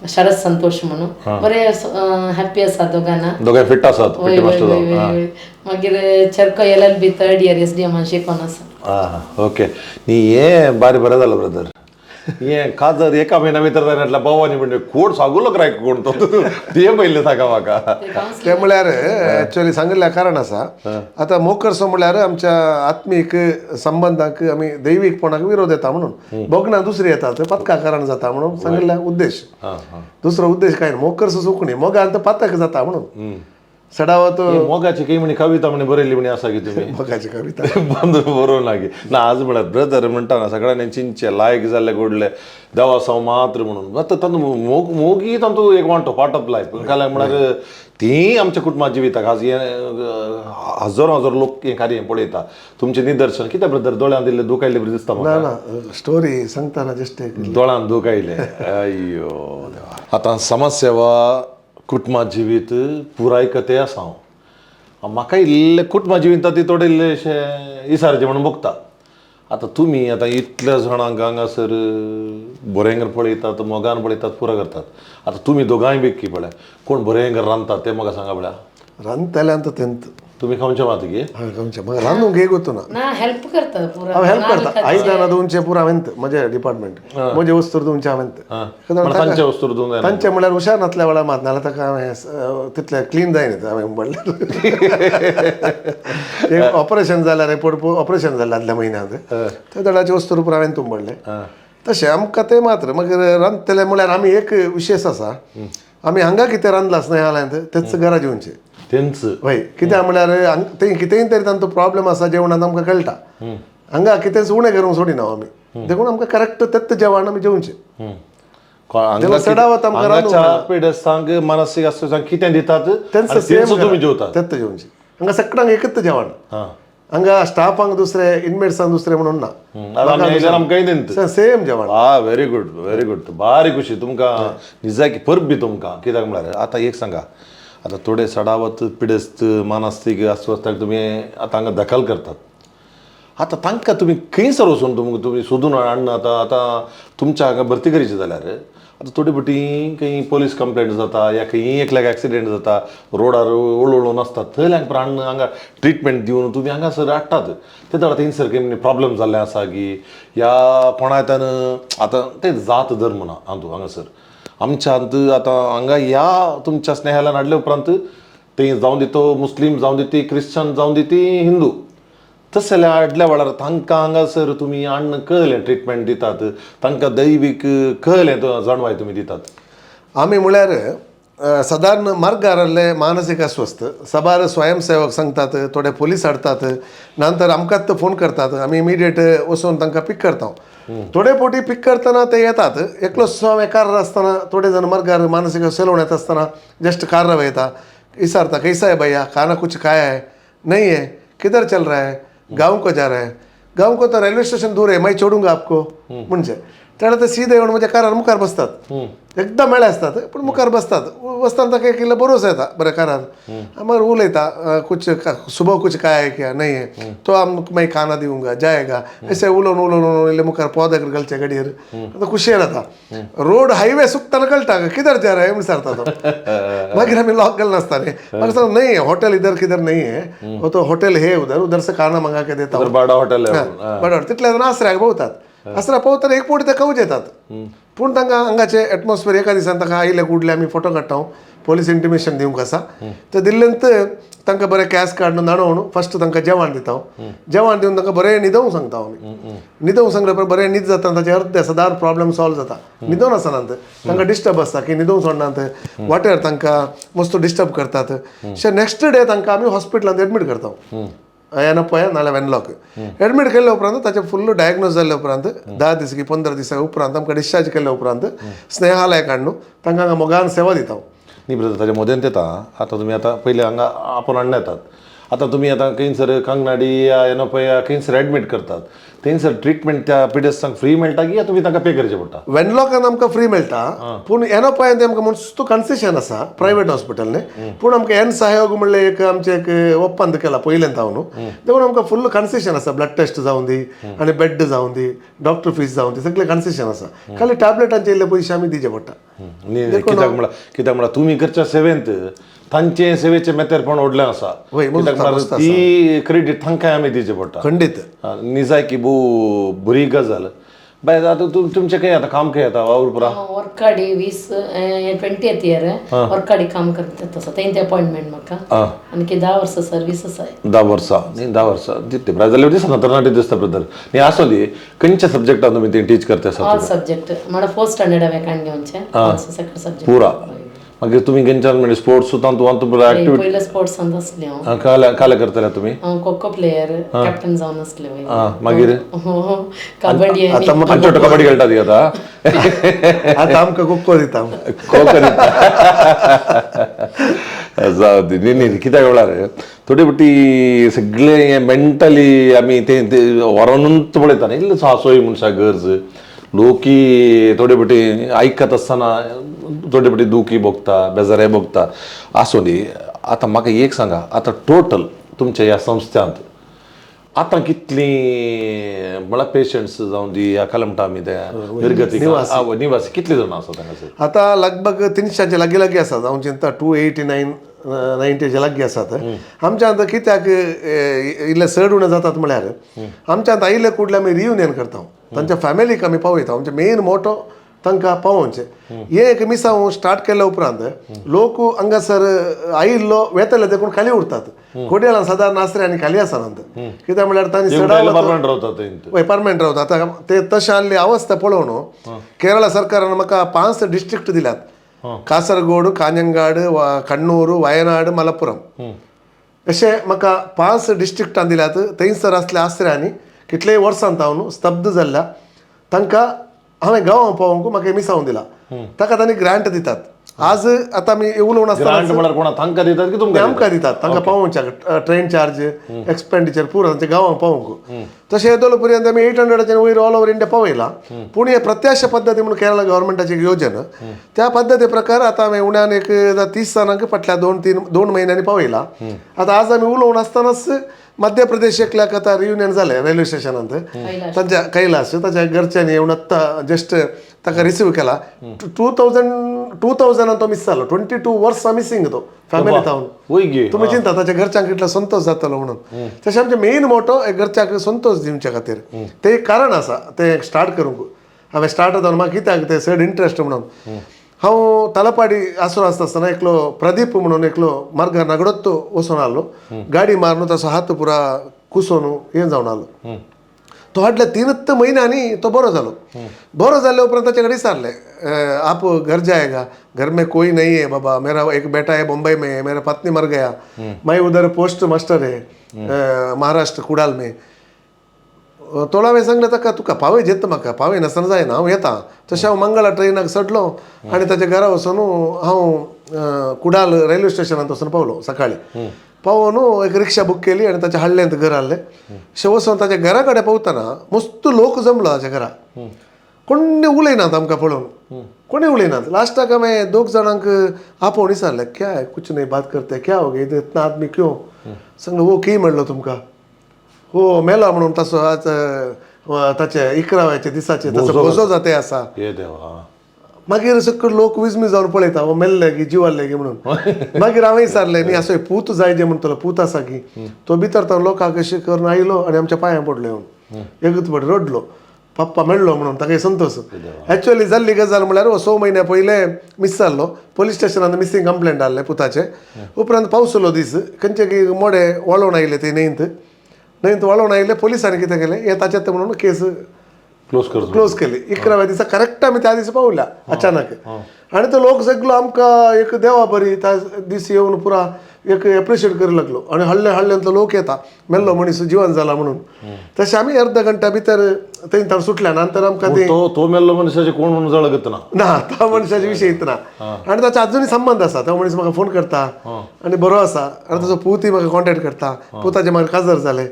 शरद संतोष म्हणून. बरें हॅप्पी आसा दोगांना, दोगांय फिट आसात. वय वय. मागीर चरको LLB 3rd year SDM शिकोन आसा. आं ओके. न्ही हें बारी बरें जालें ब्रदर, हें काजर एका म्हयन्या भितर जायना म्हटल्यार बावानी म्हणजे कोण सागुलो क्रायक कोण तो तें पयलें ताका म्हाका. तें म्हळ्यार एक्चुअली सांगिल्ल्या कारण आसा. आतां मोकर्सो म्हळ्यार आमच्या आत्मीक संबंदाक आमी दैवीकपणाक विरोध येता म्हणून, भोगणां दुसरी येतात पतका कारण जाता म्हणून सांगिल्ल्या उद्देश. दुसरो उद्देश काय मोकर्सो चूक न्ही, मोगान पातक जाता म्हणून सडावत. मोगाची काही म्हणी कविता म्हणी बरयली म्हणी आसा की तुमी? मोगाची कविता बंद बरोवंक लागी ना. आज म्हळ्यार ब्रदर म्हणटा ना सगळ्यांनी चिंतचें लायक जाल्लें घडलें देवासांव मात्र म्हणून. आतां तातूंत मोग मोगी तातूंत एक वांटो पार्ट ऑफ लायफ. कारण म्हळ्यार ती आमच्या कुटुंबा जिविताक आज हें हजारो हजारो लोक हें कार्य पळयता. तुमचें निदर्शन कितें ब्रदर, दोळ्यान दिल्लें दूख आयलें बरें दिसता म्हाका? ना ना, स्टोरी सांगतना जस्ट दोळ्यान दूख आयलें. अय्यो देवा. आतां समाजसेवा कुटुंबा जिवीत पुराय कथे आसा. हांव म्हाका इल्लें कुटुंबा जिविता ती थोडें इल्लेशें इसारचें म्हणून भोगता. आतां तुमी आतां इतल्या जाणांक हांगासर बरें पळयतात, मोगान पळयतात, पुरो करतात. आतां तुमी दोगांय बी की पळय कोण बरें रांदतात तें म्हाका सांगा पळया. रांदतलें आतां तेंत तुमी खावचें मात की? हांवें खावचें, म्हाका रांदूंक एक वचूं ना, हेल्प करता पुरा. हांव हेल्प करता. आयदनां धुवचें पुरा हांवें, म्हजें डिपार्टमेंट, म्हजें वस्तू धुवचें हांवें. तांचे वस्तू धुवंक जायना? तांचें म्हळ्यार हुशार नासल्या वेळार मात, नाल्यार ताका हांवें तितलें क्लीन जायना. हांवें म्हणल्यार एक ऑपरेशन जाल्यार रिपोर्ट ऑपरेशन जालें आदल्या म्हयन्यांत, त्या दडाचे वस्तू पुरा हांवें तुंबडलें. तशें आमकां तें मात्र. मागीर रांदतलें म्हळ्यार आमी एक विशेश आसा, आमी हांगा कितें रांदलां स्नेहालयांत तेच घरा जेवचें. तेंच वय कित्याक म्हळ्यार थंय कितेंय तरी तांचो प्रॉब्लम आसा जेवणांत आमकां कळटा. हांगा कितेंच उणें करूंक सोडिना आमी, देखून आमकां करेक्ट तेच जेवण आमी जेवचें. चडावत आमकां रांदूंक पिडेस्तांक मानसीक आसता कितें दितात तेंच तुमी जेवतात, तेच जेवचें. हांगा सगळ्यांक एकच जेवण, हांगा स्टाफांक दुसरे इनमेट्सांक दुसरे म्हणून ना, सेम जेवण. आ व्हेरी गुड व्हेरी गुड, बारी खुशी तुमकां निजाकी परबी तुमकां. कित्याक म्हळ्यार आतां एक सांगा, आतां थोडे सडावत पिडेस्त मानसीक अस्वस्थाक तुमी आतां हांगा दखल करतात. आतां तांकां तुमी खंयसर वचून तुमी सोदून हाडना? आतां आतां तुमच्या हांगा भरती करची जाल्यार आतां थोडी भटी खंय पोलीस कंप्लेंट जाता या खंय एकल्याक एक्सिडेंट जाता रोडार ओळोळून आसता, थंयल्यान प्राण हांगा ट्रिटमेंट दिवन तुमी हांगासर हाडटात. ते जाल्यार थंयसर खंय प्रॉब्लम जाल्लें आसा की ह्या कोणायतान आतां तें जात धर्म ना हातूंत हांगासर आमच्यांत. आतां हांगा ह्या तुमच्या स्नेहालयान हाडले उपरांत थंय जावं दी तो मुस्लीम जावं दी ती क्रिश्चन जावं दी ती हिंदू, तशें जाल्यार हाडल्या वेळार तांकां हांगासर तुमी हाडून कळ्ळें ट्रिटमेंट दितात, तांकां दैवीक कळ्ळें जाणवाय तुमी दितात. आमी म्हळ्यार सादारण मार्गार आहले मानसीक अस्वस्थ साबार स्वयंसेवक सांगतात, थोडे पोलीस हाडटात, नंतर आमकांच फोन करतात, आमी इमिडिएट वचून तांकां पीक करता. थोडे फावटी पीक करतना ते येतात, एकलोच हांवें कार आसतना थोडे जाण मार्गार मानसीक चलोवन येता आसतना जस्ट कार वयता, विचारता कैसा है भैया, खाना कुछ खाया है नहीं है, किधर चल रहा है, गाँव को जा रहा है, गाँव को तो रेल्वे स्टेशन दूर है, मैं छोडूंगा आपको म्हणजे तेन्ना ते सीधे येवन म्हज्या कारार मुखार बसतात, एकदम मेळे आसतात पूण मुखार बसतात. बसतना ताका एक इल्लो भरोसो येता, बरें कारार मागीर उलयता, कुछ सुबह कुछ खाया है क्या नहीं है, तो आम मैं खाना दिवंगा जाएगा, अशें उलोवन उलोवन उलोवन इल्लें मुखार पोदाक घालचे गाडयेर आतां खुशयेन जाता. रोड हायवे सुकतना कळटा किधर जा रहा है विचारता तो. मागीर आमी लॉक घालनासता न्ही, मागीर सांगता नहीं होटल इधर किधर नहीं है, वो तो होटल है उधर, उधर से खाना मंगा के देता हूँ. बाडा हॉटेल बरोबर, तितले जाण आसऱ्याक भोंवतात, आसऱ्या पावतना एक फावटी ते कवच येतात, पूण तांकां हांगाचें एटमॉस्फियर एका दिसान तांकां आयले कुडले आमी फोटो काडटा, पोलीस इंटिमेशन दिवंक आसा ते दिल्लेंत तांकां बरें कॅश काडून न्हाणोवन फस्ट तांकां जेवण दिता, जेवण दिवन तांकां बरें न्हिदोवंक सांगता आमी. न्हिदोवंक सांगले उपरांत बरें न्हीद जाता, ताचे अर्दे सदांच प्रॉब्लम सॉल्व जाता. न्हिदोवन आसनात तांकां डिस्टर्ब आसता की न्हिदोवंक सोडनात वाटेर तांकां मस्त डिस्टर्ब करतात. अशें नेक्स्ट डे तांकां आमी हॉस्पिटलांत एडमीट करता, एनपया नाल्यार वेनलॉक एडमीट केल्या उपरांत ताचें फुल्ल डायग्नोज जाल्ल्या उपरांत 10 दीस की 15 दिसां उपरांत आमकां डिस्चार्ज केल्या उपरांत स्नेहालय काडून तांकां हांगा मोगान सेवा दिता. न्ही ब्रदर, ताच्या मदेंत येता. आतां तुमी आतां पयलीं हांगा आपोवन हाडून येतात, आतां तुमी आतां खंयसर कांगनाडी या एनोपया खंयसर एडमीट करतात, थंयसर ट्रिटमेंट त्या पिडेस्तांक फ्री मेळटा की तुमी तांकां पे करचें पडटा? वेनलॉकान आमकां फ्री मेळटा, पूण एनोपायान आमकां मस्त कन्सेशन आसा प्रायवेट हॉस्पिटल न्ही, पूण आमकां एन सहयोग म्हणलें एक आमचें एक ಒಪ್ಪಂದ केला पयलें जावन, देखून आमकां फुल्ल कन्सेशन आसा. ब्लड टेस्ट जावन दी आनी बेड जावन दी, डॉक्टर फीस जावन दी, सगळें कन्सेशन आसा. खाली टॅबलेटांचे इल्ले पयशे आमी दिवचे पडटा. न्ही, कित्याक म्हळ्यार तुमी करच्या सेवेंत तांचे सेवेचें मेतेरपण व्हडलें आसा, कित्याक म्हळ्यार ती क्रेडीट तांकांय आमी दिवचें पडटा. खंडीत निजायकी भोव बरी गजाल. बाय, आतां तुमचें खंय आतां काम खंय येता वावर पुरा? वर्काडी 20 20th year Varkady काम करता तसं तेंचे अपॉइंटमेंट म्हाका आणखी 10 वर्सां सर्वीस आसा. 10 वर्सां न्ही, 10 वर्सां दिसता ब्रदर जाल्यार दिसना, तरणाटे दिसता ब्रदर. न्ही आसूं दी, खंयच्या सब्जेक्टान तुमी ते टीच करता आसा? ऑल सब्जेक्ट म्हळ्यार फोर्थ स्टँडर्ड हांवें काडून घेवचें सगळे सब्जेक्ट पुरा. मागीर तुमी खंयच्यान म्हणजे स्पोर्ट्स सुद्दां तुमकां एक्टिविटी? पयले स्पोर्ट्सान आसलें हांव. काले करतले तुमी? हांव खो खो प्लेयर कॅप्टन जावन आसलें. मागीर कबड्डी. आनी कबड्डी खेळटा ती आतां? आतां आमकां खो खो दिता. खो खो दिता जावं दी. न्ही न्ही, कित्याक म्हळ्यार थोडी फावटी सगळें हें मेंटली आमी तें व्हरोनूच पळयता न्ही, इल्लो सासोय मनशाक गरज लोकी थोडे फावटी आयकत आसतना थोडे फावटी दुखी भोगता, बेजारय भोगता. आसूं दी. आतां म्हाका एक सांगा, आतां टोटल तुमच्या ह्या संस्थांत आतां कितलीं म्हळ्यार पेशंट्स जावं दी ह्या काय म्हणटा आमी ते निर्गती निवासी कितले जाणां आसात हांगासर? आतां लगभग 300 लागीं लागीं आसात. हांव चिंता 289 90च्या लागीं आसात. आमच्या आतां कित्याक इल्ले चड उणें जातात म्हळ्यार आमच्या आतां आयिल्ले कुडले आमी रियुनियन करता, तांच्या फॅमिलीक आमी पावयता. आमचें मेन मोटो तांकां पावोवचें. हें एक मिसांव स्टार्ट केल्या उपरांत लोक हांगासर आयिल्लो वेतले देखून खाली उरतात. कोडयेलान सादारण आसरे आनी खाली आसनात, कित्याक म्हळ्यार तांणी परमनंट रावतात. हय, परमनंट रावता. आतां ते तशें आहली अवस्था पळोवन केरळ सरकारान म्हाका 5 डिस्ट्रिक्ट दिल्यात, कासरगोड, कांजंगाड, कण्णूर, वयनाड, मलप्पुरम, अशें म्हाका 5 डिस्ट्रिक्टां दिल्यात. थंयसर आसल्या आसऱ्यांनी कितलेय वर्सां जावन स्तब्ध जाल्ल्या तांकां हांवें गांवां पावोवंक म्हाका मिसावन दिला, ताका तांणी ग्रांट दितात. आज आतां आमी उलोवन आसतना ग्रांट म्हळ्यार कोणा तांकां दितात की तुमकां? आमकां दितात, तांकां पावोवच्याक ट्रेन चार्ज एक्सपेंडिचर पुरो तांच्या गांवांक पावोवंक. तशें येदोळ पर्यंत आमी 800 वयर ऑल ओवर इंडिया पावयला. पूण हे प्रत्याशा पद्दती म्हणून केरळ गव्हर्मेंटाची एक योजना, त्या पद्दती प्रकार आतां हांवें उण्यान एक 30 जाणांक फाटल्या 2-3 म्हयन्यांनी पावयला. आतां आज आमी उलोवन आसतनाच मध्य प्रदेश एकल्याक आतां रियुनियन जालें रेल्वे स्टेशनांत, तांच्या कैलास ताच्या घरच्यांनी येवन आत्तां जस्ट ताका रिसीव केला. 2000 तो मिस जालो, 22 वर्सां मिसींग तो फॅमिली जावन. तुमी चिंता ताच्या घरच्यांक कितलो संतोश जातलो म्हणून. तशें आमचें मेन मोटो एक घरच्यांक संतोश दिवच्या खातीर तें एक कारण आसा तें स्टार्ट करूंक. हांवें स्टार्ट जावन म्हाका कित्याक तें चड इंट्रस्ट म्हणून हांव तलपाडी आसरो आसता आसतना एकलो प्रदीप म्हणून एकलो मार्गार नागडोत वचून आहलो, गाडी मारून ताचो हात पुरा कुसोवन हें जावन आहलो. तो हाडल्या 3 म्हयन्यांनी तो बरो जालो. बरो जाल्या उपरांत ताचे कडेन विचारलें, आप घर जाएगा, घर में कोई नहीं है बाबा, मेरा एक बेटा है मुंबई में है, मेरा पत्नी मर गया, मैं उधर पोस्ट मास्टर है महाराष्ट्र कुडाल में. थोडा वेळ सांगलें ताका, तुका पावय जेत म्हाका, पावय नासतना जायना, हांव येता. तशें हांव मंगळा ट्रेनाक चडलो आनी ताच्या घरा वचून हांव कुडाल रेल्वे स्टेशनांत वचून पावलो. सकाळी पावोन एक रिक्षा बूक केली आनी ताच्या हल्ल्यांत घर आहलें. अशें वचून ताच्या घरा कडेन पावतना मस्त लोक जमलो ताच्या घरा. कोणी उलयनात आमकां पळोवन, कोणी उलयनात. लास्टाक हांवें 2 जाणांक आपोवन विचारलें, क्या है, कुछ नहीं बात करते, क्या हो गया, इतना आदमी क्यों? सांगलें, हो की म्हणलो तुमकां, हो मेला म्हणून तसो आज ताचे 11व्याचे दिसाचे ताचो बोजो जाते आसा. मागीर सगळे लोक विजमी जावन पळयता, हो मेल्ले की जिवाल्ले की म्हणून. मागीर हांवें विचारलें, न्ही असो पूत जाय जे म्हणटलो, पूत आसा की तो भितर तो लोकांक अशें करून आयलो आनी आमच्या पांयां पडलो येवन, एकूच फावट रडलो, पप्पा मेळ्ळो म्हणून ताका संतोश. एक्चुअली जाल्ली गजाल म्हळ्यार 6 म्हयन्या पयले मिस जाल्लो, पोलीस स्टेशनान मिसींग कंप्लेंट आहले पुताचे. उपरांत पावसलो दीस, खंयचे की मोडे वळोवन आयले ते न्हंयत न्हंयत वळोवन आयले. पोलिसांनी कितें केलें, हे ताच्यात म्हणून केस क्लोज केली. 11व्या दिसा करेक्ट आमी त्या दिसा पावल्या अचानक. आनी तो लोक सगलो आमकां एक देवा बरी त्या दीस येवन पुरा एक एप्रिशिएट करूंक लागलो. आनी हल्ले हल्ल्यांतलो लोक येता, मेल्लो मनीस जिवन जाला म्हणून. तशें आमी अर्द घंटा भितर थंय ताण सुटल्या नंतर आमकां ते तो मेल्लो मनशाचे कोण म्हणून जळगत ना ना, त्या मनशाचे विशय ना. आनी ताचो अजुनूय संबंद आसा, तो मनीस म्हाका फोन करता आनी बरो आसा, आनी ताचो पूतय म्हाका कॉन्टेक्ट करता, पुताचे म्हाका काजार जालें.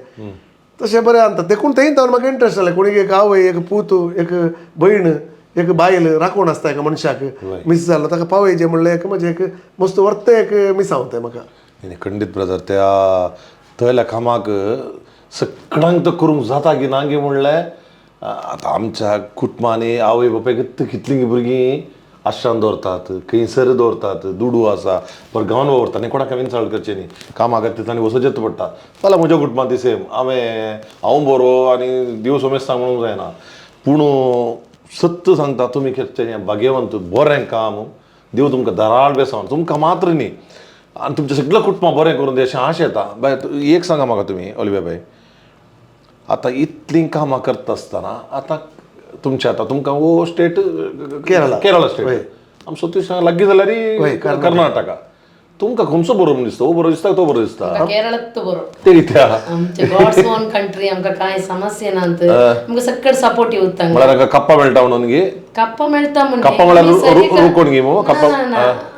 तशें बरें आसता. देखून थंय तावन म्हाका इंट्रस्ट जालें, कोणी एक आवय, एक पूत, एक भयण, एक बायल राखून आसता एका मनशाक मिस जालो ताका पावयचें म्हणलें एक म्हजें एक मस्त वर्त एक मिसांव तें म्हाका. खंडीत ब्रदर, त्या थंयल्या कामाक सगळ्यांक तो करूंक जाता की ना की म्हणलें. आतां आमच्या कुटुंबांनी आवय बापायक कितलीं भुरगीं आश्रान दवरतात, खंयसर दवरतात, दुडू आसा बरें गांवान वावुरता न्ही, कोणाक इन्सल्ट करचें न्ही, कामाक खातीर तांणी वचोचेंच पडटा. जाल्यार म्हज्या कुटुंबांत ती सेम, हांव बरो आनी देव सोमेस्तां म्हणूंक जायना, पूण सत्य सांगता, तुमी करचें भाग्यवंत, बरें काम, देव तुमकां दराळ बेसावन, तुमकां मात्र न्ही आनी तुमचें सगळें कुटुंबां बरें करून दी अशें आश येता. बाय एक सांगा म्हाका तुमी ओलिव्या बाय, आतां इतलीं कामां करता आसतना आतां तुमचें आतां तुमकां हो स्टेट केरळा, केरळा स्टेट आमचो तुयें लागीं जाल्यार कर्नाटका, तुमकां खंयचो बरो म्हूण दिसता? हो बरो दिसता तो बरो दिसता? केरळात बरो. ते कित्याक आमचे गॉड्स ओन कंट्री, आमकां कांय समस्या ना, आमकां सगळे सपोर्ट येता. म्हळ्यार कप्पा मेळटा म्हणून गी? कप्पा मेळटा म्हणून कप्पा म्हळ्यार रुकोण गी मो कप्पा?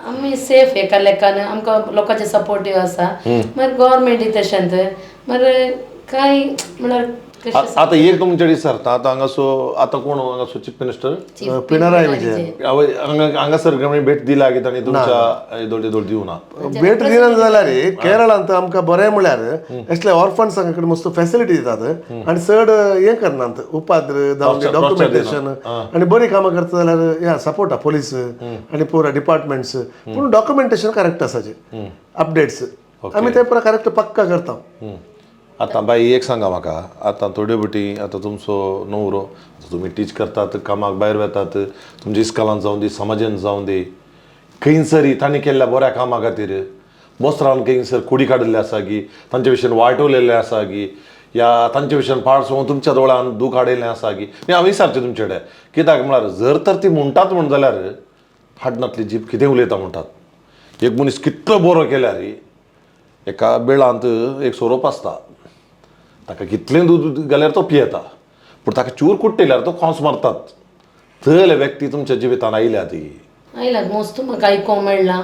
आमी सेफ एका लेखान, आमकां लोकांचे सपोर्टीव आसा. मागीर गव्हर्मेंट तशेंच, मागीर कांय म्हळ्यार आतां एक तुमचे विचारता, आतां हांगासो आतां कोण हांगासो चीफ मिनिस्टर पिनराय विजयन हांगासर भेट दिला की तांणी तुमच्या येदोळ दिवना? भेट दिना जाल्यार केरळांत आमकां बरें म्हळ्यार असले ऑर्फन्सां कडेन मस्त फेसिलिटी दितात आनी चड हें करनात, उपाद्र जावं डॉक्युमेंटेशन, आनी बरीं कामां करता जाल्यार ह्या सपोर्ट पोलीस आनी पुरा डिपार्टमेंट्स, पूण डॉक्युमेंटेशन करेक्ट आसाचें, अपडेट्स आमी ते पुरा करेक्ट पक्का करता. आतां बाई एक सांगा म्हाका, आतां थोड्यो बटी आतां तुमचो न्हवरो, आतां तुमी टीच करतात, कामाक भायर वेतात, तुमच्या इस्कॉलान जावं दी, समाजान जावं दी, खंयसरी तांणी केल्ल्या बऱ्या कामा खातीर बोसरान खंयसर कोडी काडिल्ले आसा की, तांचे विशयन वायट उलयल्लें आसा की, या तांचे विशयान पाडसो तुमच्या दोळ्यान दूख हाडिल्लें आसा की? न्ही हांव विचारचें तुमचे कडेन, कित्याक म्हळ्यार जर तर ती म्हणटात म्हण जाल्यार हाडनातली जीप कितें उलयता म्हणटात. एक मनीस कितलो बरो केल्यार एका बेळांत एक सोरोप आसता, ताका कितलें दूद घाल्यार तो पियेता, पूण ताका चूर कुट्टयल्यार तो खोंस मारतात. थंयले व्यक्ती तुमच्या जिवितान आयल्या ती आयलात मस्त म्हाका आयकोंक मेळ्ळां.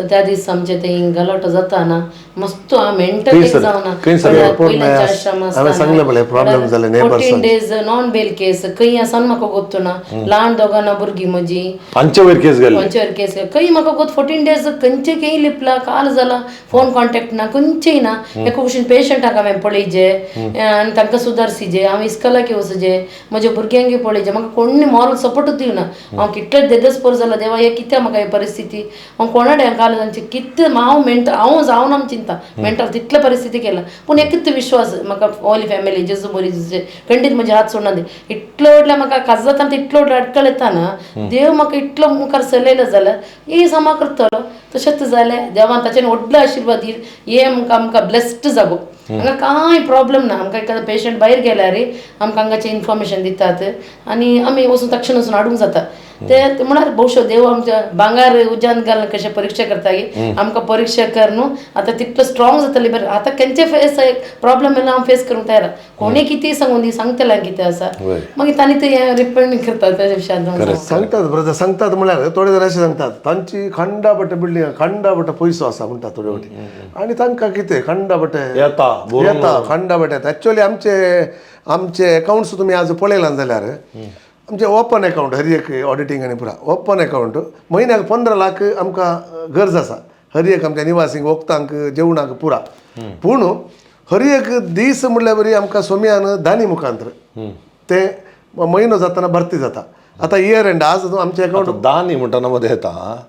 त्या दीस आमचे ते गलाटो जाता ना मस्त हांव मेंटल जावना. 14 days non bail case खंय आसा म्हाका गोत्तू ना, ल्हान दोगां भुरगीं म्हजी, हांचे वयर केस घाली, हांचे वयर केस खंय म्हाका गोत. 14 डेज खंयचे खंय लिपला, काल जाला, फोन कॉन्टेक्ट ना, खंयचेय ना. एका भशेन पेशंटाक हांवें पळयचे आनी तांकां सुदारसीजे, हांव इस्कॉलाक वचचे, म्हज्या भुरग्यांक पळयचे, म्हाका कोणी मॉरल सपोर्टूच दिवना. हांव कितले देदस पोर जाला देवा, हे कित्याक म्हाका ही परिस्थिती, हांव कोणाडे काल तांचे कितले हांव मेंटल, हांव जावन आम चिंता मेंटल तितले परिस्थिती केला. पूण एकच विश्वास म्हाका ऑल फॅमिली जेजू बरी खंडीत म्हजे हात सोडना. इतलो व्हडल्या म्हाका काजातान तितलो व्हडलो अडकळ येता ना, देव म्हाका इतलो मुखार चलयलो जाल्यार हे समा करतलो. तशेंच जालें, देवान ताच्यान व्हडलो आशिर्वाद हे आमकां आमकां ब्लेस्ड जागो. हांगा कांय प्रॉब्लम ना. आमकां एखादो पेशंट भायर गेल्यार आमकां हांगाचें इन्फॉर्मेशन दितात आनी आमी वचून तक्षण वचून हाडूंक जाता. ते म्हळ्यार भोवशो देव आमच्या भांगार उज्यान घालून कशें परीक्षा करता की आमकां परीक्षा कर न्हू आतां तितलो स्ट्रॉंग जातली बरें. आतां केंचे फेस प्रॉब्लम येयला हांव फेस करूंक तयार. कोणी कितें सांगून दी सांगतलें कितें आसा मागीर तांणी ते हें रिपेंड करतात त्या विशयान. सांगतात ब्रदर, सांगतात म्हळ्यार थोडे जाण अशें सांगतात तांची खंडाभट बिल्डींग खंडाभट पयसो आसा म्हणटा थोडे फावटी आनी तांकां कितें खंडाभट येता येता खंडाभट येता. एक्चुअली आमचे आमचे अकाउंट्स तुमी आज पळयला जाल्यार आमचे ओपन अकाउंट हर एक ऑडिटींग आनी पुरा ओपन अकाउंट म्हयन्याक 15 लाख आमकां गरज आसा हर एक आमच्या निवासींक वखदांक जेवणाक पुरा. पूण हर एक दीस म्हणल्यार बरी आमकां सोम्यान दानी मुखांतर ते म्हयनो जातना भरती जाता. आतां इयर एंड आज आमचे अकाउंट दानी म्हणटना मदें येता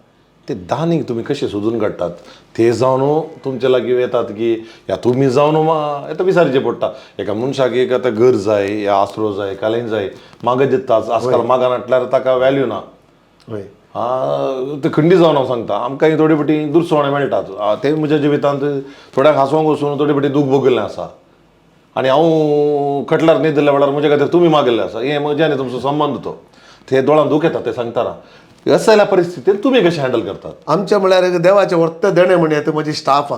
ते दानीक तुमी कशें सोदून काडटात ते जावन तुमचे लागीं येतात की या तुमी जावन येता विचारचें पडटा एका मनशाक एक आतां घर जाय या आसरो जाय कालें जाय मागत दिता. आजकाल मागान हाडल्यार ताका वॅल्यू ना. हय ते खंडी जावन हांव सांगता आमकां थोडी फावटी दुरसोवणें मेळटात ते म्हज्या जिवितांत थोड्यांक हांसोंक वचून थोडे फावटी दूख भोगिल्लें आसा आनी हांव खटल्यार न्हिदिल्ल्या वेळार म्हज्या खातीर तुमी मागिल्लें आसा हें म्हज्या आनी तुमचो संबंद तो ते दोळ्यांत दूख येता ते सांगतना असल्या परिस्थितीन तुमी कशें हँडल करतात? आमच्या म्हळ्यार देवाचें व्हडलें देणें म्हण येता म्हजी स्टाफां.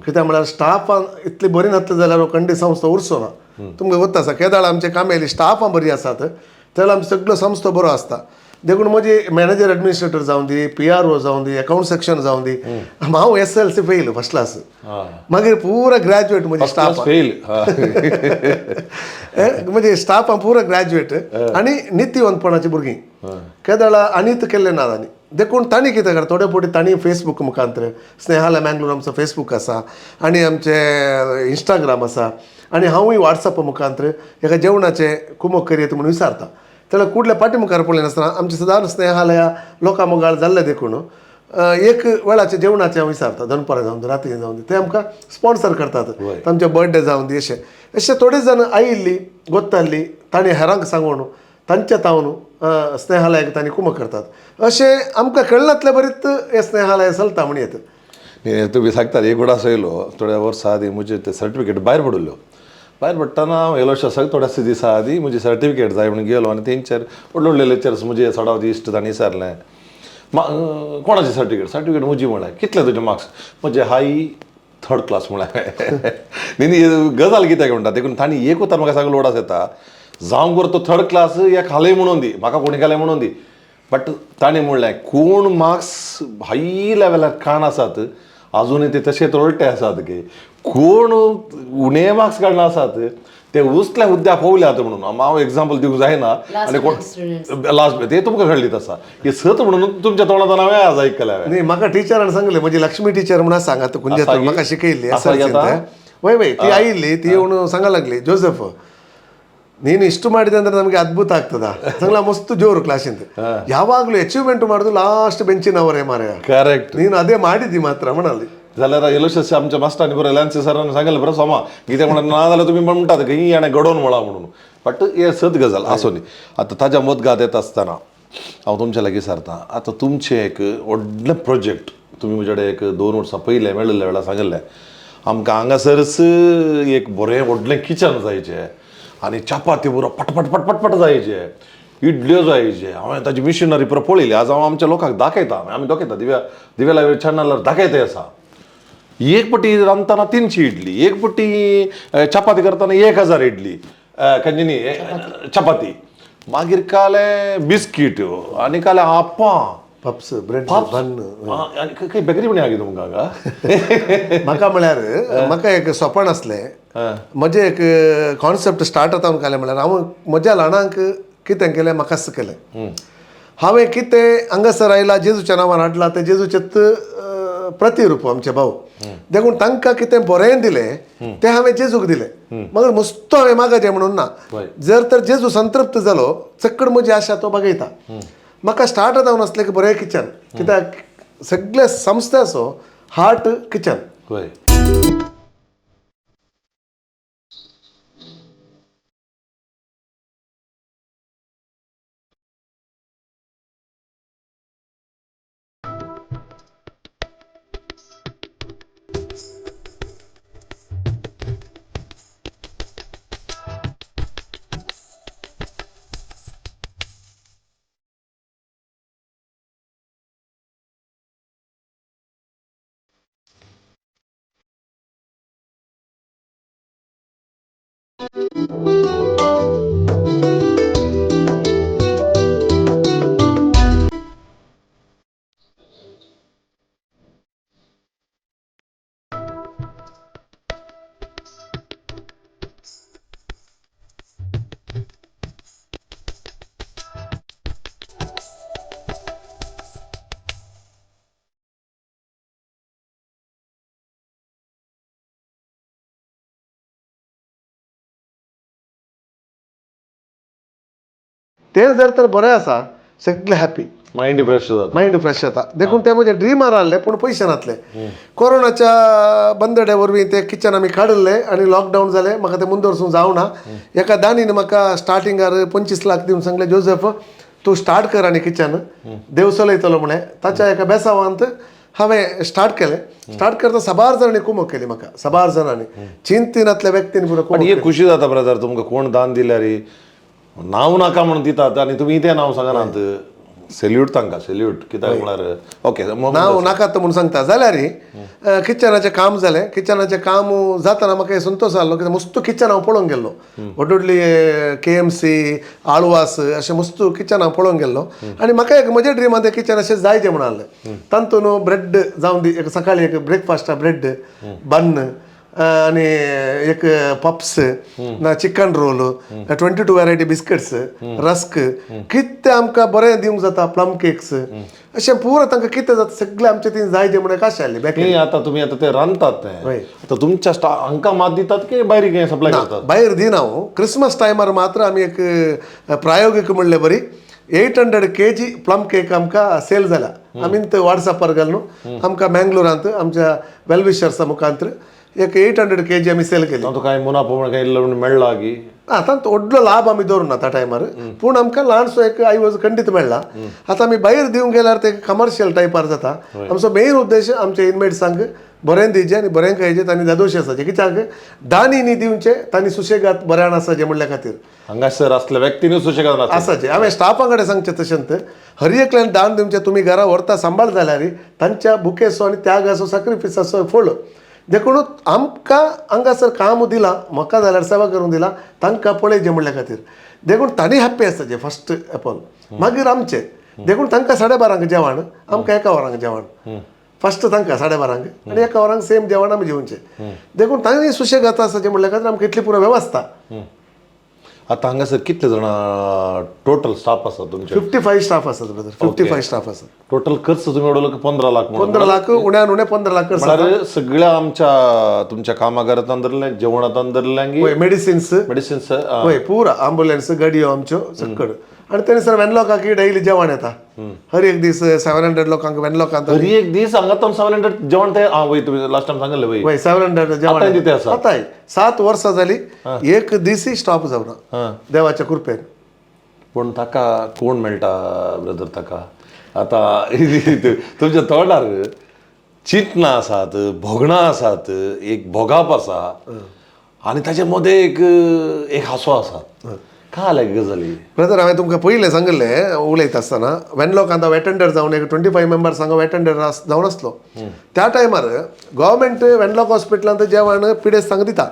कित्याक म्हळ्यार स्टाफां इतली बरी नासली जाल्यार खंडी संस्था उरचो ना. तुमकां गोत्त आसा केदाळ आमचे कामेली स्टाफां बरी आसात जाल्यार आमचो सगळो संस्था बरो आसता. देखून म्हजी मॅनेजर एडमिनिस्ट्रेटर जावं दी, PRO जावं दी, अकाउंट सेक्शन जावं दी, हांव SLC fail first class, मागीर पुरा ग्रॅज्युएट म्हजी स्टाफ फेल म्हणजे स्टाफां पुरा ग्रॅज्युएट आनी नितीवंतपणाची भुरगीं केदाळा आनीत केल्लें ना तांणी. देखून तांणी कितें करता थोडे फावटी तांणी फेसबूक मुखांतर स्नेहाला मँगलोर आमचो फेसबूक आसा आनी आमचे इंस्टाग्राम आसा आनी हांवूय वॉट्सॅप मुखांतर एका जेवणाचें कुमक करयत म्हणून विचारता. जाल्यार कुडल्या पाटी मुखार पळयनासतना आमचे सदांच स्नेहालया लोकां मुखार जाल्लें देखून एक वेळाचें जेवणाचें हांव विचारता दनपारां जावन दी राती जावन दी ते आमकां स्पॉन्सर करतात तांचे बर्थडे जावन दी अशें अशें थोडे जाण आयिल्ली गोत्ताल्ली तांणी हेरांक सांगून तांच्या तावन स्नेहालयाक तांणी कुमक करतात अशें आमकां कळनातले बरीच हें स्नेहालय चलता म्हण येता. तुमी सांगतात एक उडास येयलो थोड्या वर्सां आदीं म्हजें तें सर्टिफिकेट भायर पडिल्ल्यो. भायर पडटना हांव येयलो सग थोड्याशे दिसा आदीं म्हजी सर्टिफिकेट जाय म्हणून गेलो आनी तेंचेर व्हडले व्हडले लेक्चर्स म्हजे सडावत इश्ट तांणी विचारलें कोणाचें सर्टिफिकेट? सर्टिफिकेट म्हजी म्हळ्यार कितले तुजे मार्क्स? म्हजे हाय थर्ड क्लास म्हळ्यार. न्ही गजाल कित्याक म्हणटा देखून तांणी एक उतर म्हाका सगळो उडास येता जावंक बरो तो थर्ड क्लास या खालय म्हणून दी म्हाका कोणी खालय म्हणून दी बट ताणें म्हणलें कोण मार्क्स हाय लेवलार काण आसात आजुनूय ते तशेंच उलटे आसात की कोण उणे मार्क्स काडना आसात ते उचल्या हुद्द्या पोवल्यात म्हणून हांव एग्जाम्पल दिवंक जायना आनी कोण लास्ट ते तुमकां कळ्ळीत आसा हे सत म्हणून तुमच्या तोंडांत हांवें आज आयकलें. न्ही म्हाका टिचरान सांगलें म्हजी लक्ष्मी टिचर म्हणून आसा हांगा कुंजेत म्हाका शिकयल्ली वय वय ती आयिल्ली ती येवन सांगा लागली जोसेफ ನೀನು ಇಷ್ಟು ಮಾಡಿದೆ ಅಂದರೆ ನಮಗೆ ಅದ್ಭುತ ಆಗ್ತದ ಸಂಗ್ಲ ಮಸ್ತ್ ಜೋರು ಕ್ಲಾಸಿಂದ ಯಾವಾಗಲೂ ಅಚೀವ್ಮೆಂಟ್ ಮಾಡೋದು ಲಾಸ್ಟ್ ಬೆಂಚಿನವರೇ ಮಾರಾಯ. ಕರೆಕ್ಟ್ ನೀನು ಅದೇ ಮಾಡಿದ್ದಿ ಮಾತ್ರ म्हणाली. जाल्यार येलोशे आमच्या मास्टरांनी बरें लॅन्सी सरान सांगलें बरें सोमा कितें म्हणून ना जाल्यार तुमी म्हणटात की ही हाणें घडोवन म्हळां म्हणून बट हें सत गजाल आसूं न्ही. आतां ताज्या मदगात येता आसतना हांव तुमच्या लागीं विचारता आतां तुमचें एक व्हडलें प्रोजेक्ट तुमी म्हजे कडेन एक 2 वर्सां पयलें मेळिल्ल्या वेळार सांगिल्लें आमकां हांगासरच एक बरें व्हडलें किचन जायचें आनी चपाती बरो पटपट पटपट जायचे इडल्यो जायचे. हांवें ताजी मिशिनरी पुरो पळयली आज हांव आमच्या लोकांक दाखयता आमी दाखयता दिव्या दिव्याला चॅनलार दाखयता आसा. एक पटी रांदतना 300 इडली, एक पटी चपाती करतना 1000 इडली कंजिनी चपाती, मागीर काले बिस्कीट आनी काले आपां पप्स ब्रेड बन खंय बेकरी म्हणी आगे तुमकां हांगा. म्हाका म्हळ्यार म्हाका एक सोपण आसलें म्हजें एक कॉन्सेप्ट स्टार्ट जाता कालें म्हळ्यार हांव म्हज्या ल्हानांक कितें केलें म्हाकाच केलें. हांवें कितें हांगासर आयला जेजूच्या नांवान हाडलां तें जेजूचेच प्रतिरूप आमचे भाव देखून तांकां कितें बरें दिलें तें हांवें जेजूक दिलें. मगर मस्तो हांवें मागाचें म्हणून ना जर तर जेजू संतृप्त जालो चक्कड म्हजी आशा तो बघयता. म्हाका स्टार्ट जावन आसलें की बरें किचन कित्याक सगळे संस्थेचो हार्ट किचन. तें जर तर बरें आसा, सगळें हॅपी, मायंड फ्रेश जाता. मायंड फ्रेश जाता. देखून ते म्हजे ड्रीमार आहले पूण पयशे नासले. कोरोनाच्या बंदड्या वरवीं ते किचन आमी काडिल्ले आनी लॉकडावन जालें. म्हाका तें मुंदर वचूंक जावना. एका दानीन म्हाका स्टार्टिंगार 25 लाख दिवन सांगलें, जोजफ तूं स्टार्ट कर आनी किचन देव चलयतलो म्हणलें. ताच्या एका बेसावांत हांवें स्टार्ट केलें. स्टार्ट करता साबार जाणांनी कुमक केली म्हाका, साबार जाणांनी, चिंतिनातल्या व्यक्तीन पुरो पण कुमक. एक खुशी जाता ब्रदर, तुमकां कोण दान दिल्यार नांव नाका म्हणून दितात आनी तुमी तें नांव सांगनात. सेल्यूट तांकां, सेल्यूट. कित्याक म्हळ्यार ओके नांव नाकात म्हणून सांगता जाल्यार किचनाचें काम जालें. किचनाचें काम जातना म्हाका संतोश जालो कित्याक मस्त किचन हांव पळोवंक गेल्लो. व्हड व्हडली KMC, Alva's अशें मस्त किचन हांव पळोवंक गेल्लो आनी म्हाका एक म्हज्या ड्रिमान तें किचन अशें जायचें म्हणून आहलें. तातूंत ब्रेड जावन दी, एक सकाळी एक ब्रेकफास्टा ब्रेड बन आनी एक पप्स ना chicken roll, 22 variety biscuits, rusk, कितें आमकां बरें दिवंक जाता, प्लम केक्स, अशें पुरो तांकां कितें जाता सगळें आमचें थंय जायजें म्हणून एक आशा आसली. बेकरी आतां तुमी आतां ते रांदतात ते आतां तुमच्या हांकां मात दितात की भायर कितें सप्लाय करतात? भायर दिना हांव. क्रिसमस टायमार मात्र आमी एक प्रायोगीक म्हणले बरी 800 kg plum cake आमकां सेल जाला. आमी वॉट्सॅपार घाल न्हू आमकां मँगलोरांत आमच्या वेलविशर्सा मुखांत एक 800 kg आमी सेल केली. तातूंत कांय मुनाफो म्हण कांय इल्लो मेळ्ळा की? आतां व्हडलो लाभ आमी दवरुना त्या टायमार, पूण आमकां ल्हानसो एक आयवज खंडीत मेळ्ळा. आतां आमी भायर दिवंक गेल्यार ते कमर्शियल टायपार जाता. आमचो मेन उद्देश आमच्या इनमेट्सांक बरें दिवचें आनी बरें खायचें, तांणी धादोशी आसाचें. कित्याक दानी न्ही दिवचें, तांणी सुशेगाद बऱ्यान आसाचें म्हणल्या खातीर. हांगासर आसल्या व्यक्तीनूय सुशेगाद आसाचें. हांवें स्टाफा कडेन सांगचें तशेंच हर एकल्यान दान दिवचें. तुमी घरा व्हरता सांबाळ जाल्यार तांच्या भुकेचो आनी त्यागाचो सॅक्रिफिसाचो फळ. देखून आमकां हांगासर काम दिलां, म्हाका जाल्यार सेवा करूंक दिला, तांकां पळयचें म्हणल्या खातीर. देखून तांणी हॅप्पी आसताचें फस्ट एपल, मागीर आमचें. देखून तांकां 12:30 जेवण, आमकां 1 वरांक जेवण. फस्ट तांकां 12:30 आनी 1 वरांक सेम जेवण आमी जेवचें. देखून तांणी सुशेगाद आसचें म्हणल्या खातीर आमकां इतली पुरो वेवस्था. आतां हांगासर कितले जाणां टोटल स्टाफ आसा तुमचे? 55 स्टाफ आसात ब्रदर, 55 स्टाफ आसात. टोटल खर्च तुमी उडयलो 15 लाख? 15 लाख, उण्यान उणें 15 लाख खर्च. म्हळ्यार सगळ्या आमच्या तुमच्या कामागारांत धरलें, जेवणांत धरलें, मेडिसिन्स, मेडिसिन्स, हय पुरा आंबुलन्स गाडयो आमच्यो सकड. आनी थंयसर सर वेनलॉकाक डेली जेवण येता. हर एक दीस 700 लोकांक वेनलॉकांत. हर एक दीस हांगा 700 जेवण ते? आं वय, तुमी लास्ट टायम सांगल्लें वय. वय 700 जेवण आतांय तितें आसा. आतांय 7 वर्सां जाली, एक दीसय स्टॉप जावना देवाच्या कृपेन. पूण ताका कोण मेळटा ब्रदर ताका? आतां तुमच्या तोंडार चिंतनां आसात, भोगणां आसात, एक भोगाप आसा आनी ताचे मदें एक एक हांसो आसा. काय जाल्या गजाली ब्रदर? हांवें तुमकां पयलें सांगिल्लें उलयता आसतना, वेनलॉकांत हांव एटेंडर जावन एक 25 मेंबर्स हांगा एटेंडर जावन आसलो. त्या टायमार गव्हर्मेंट वेनलॉक हॉस्पिटलांत जेवण पिडेस्तांक दिता,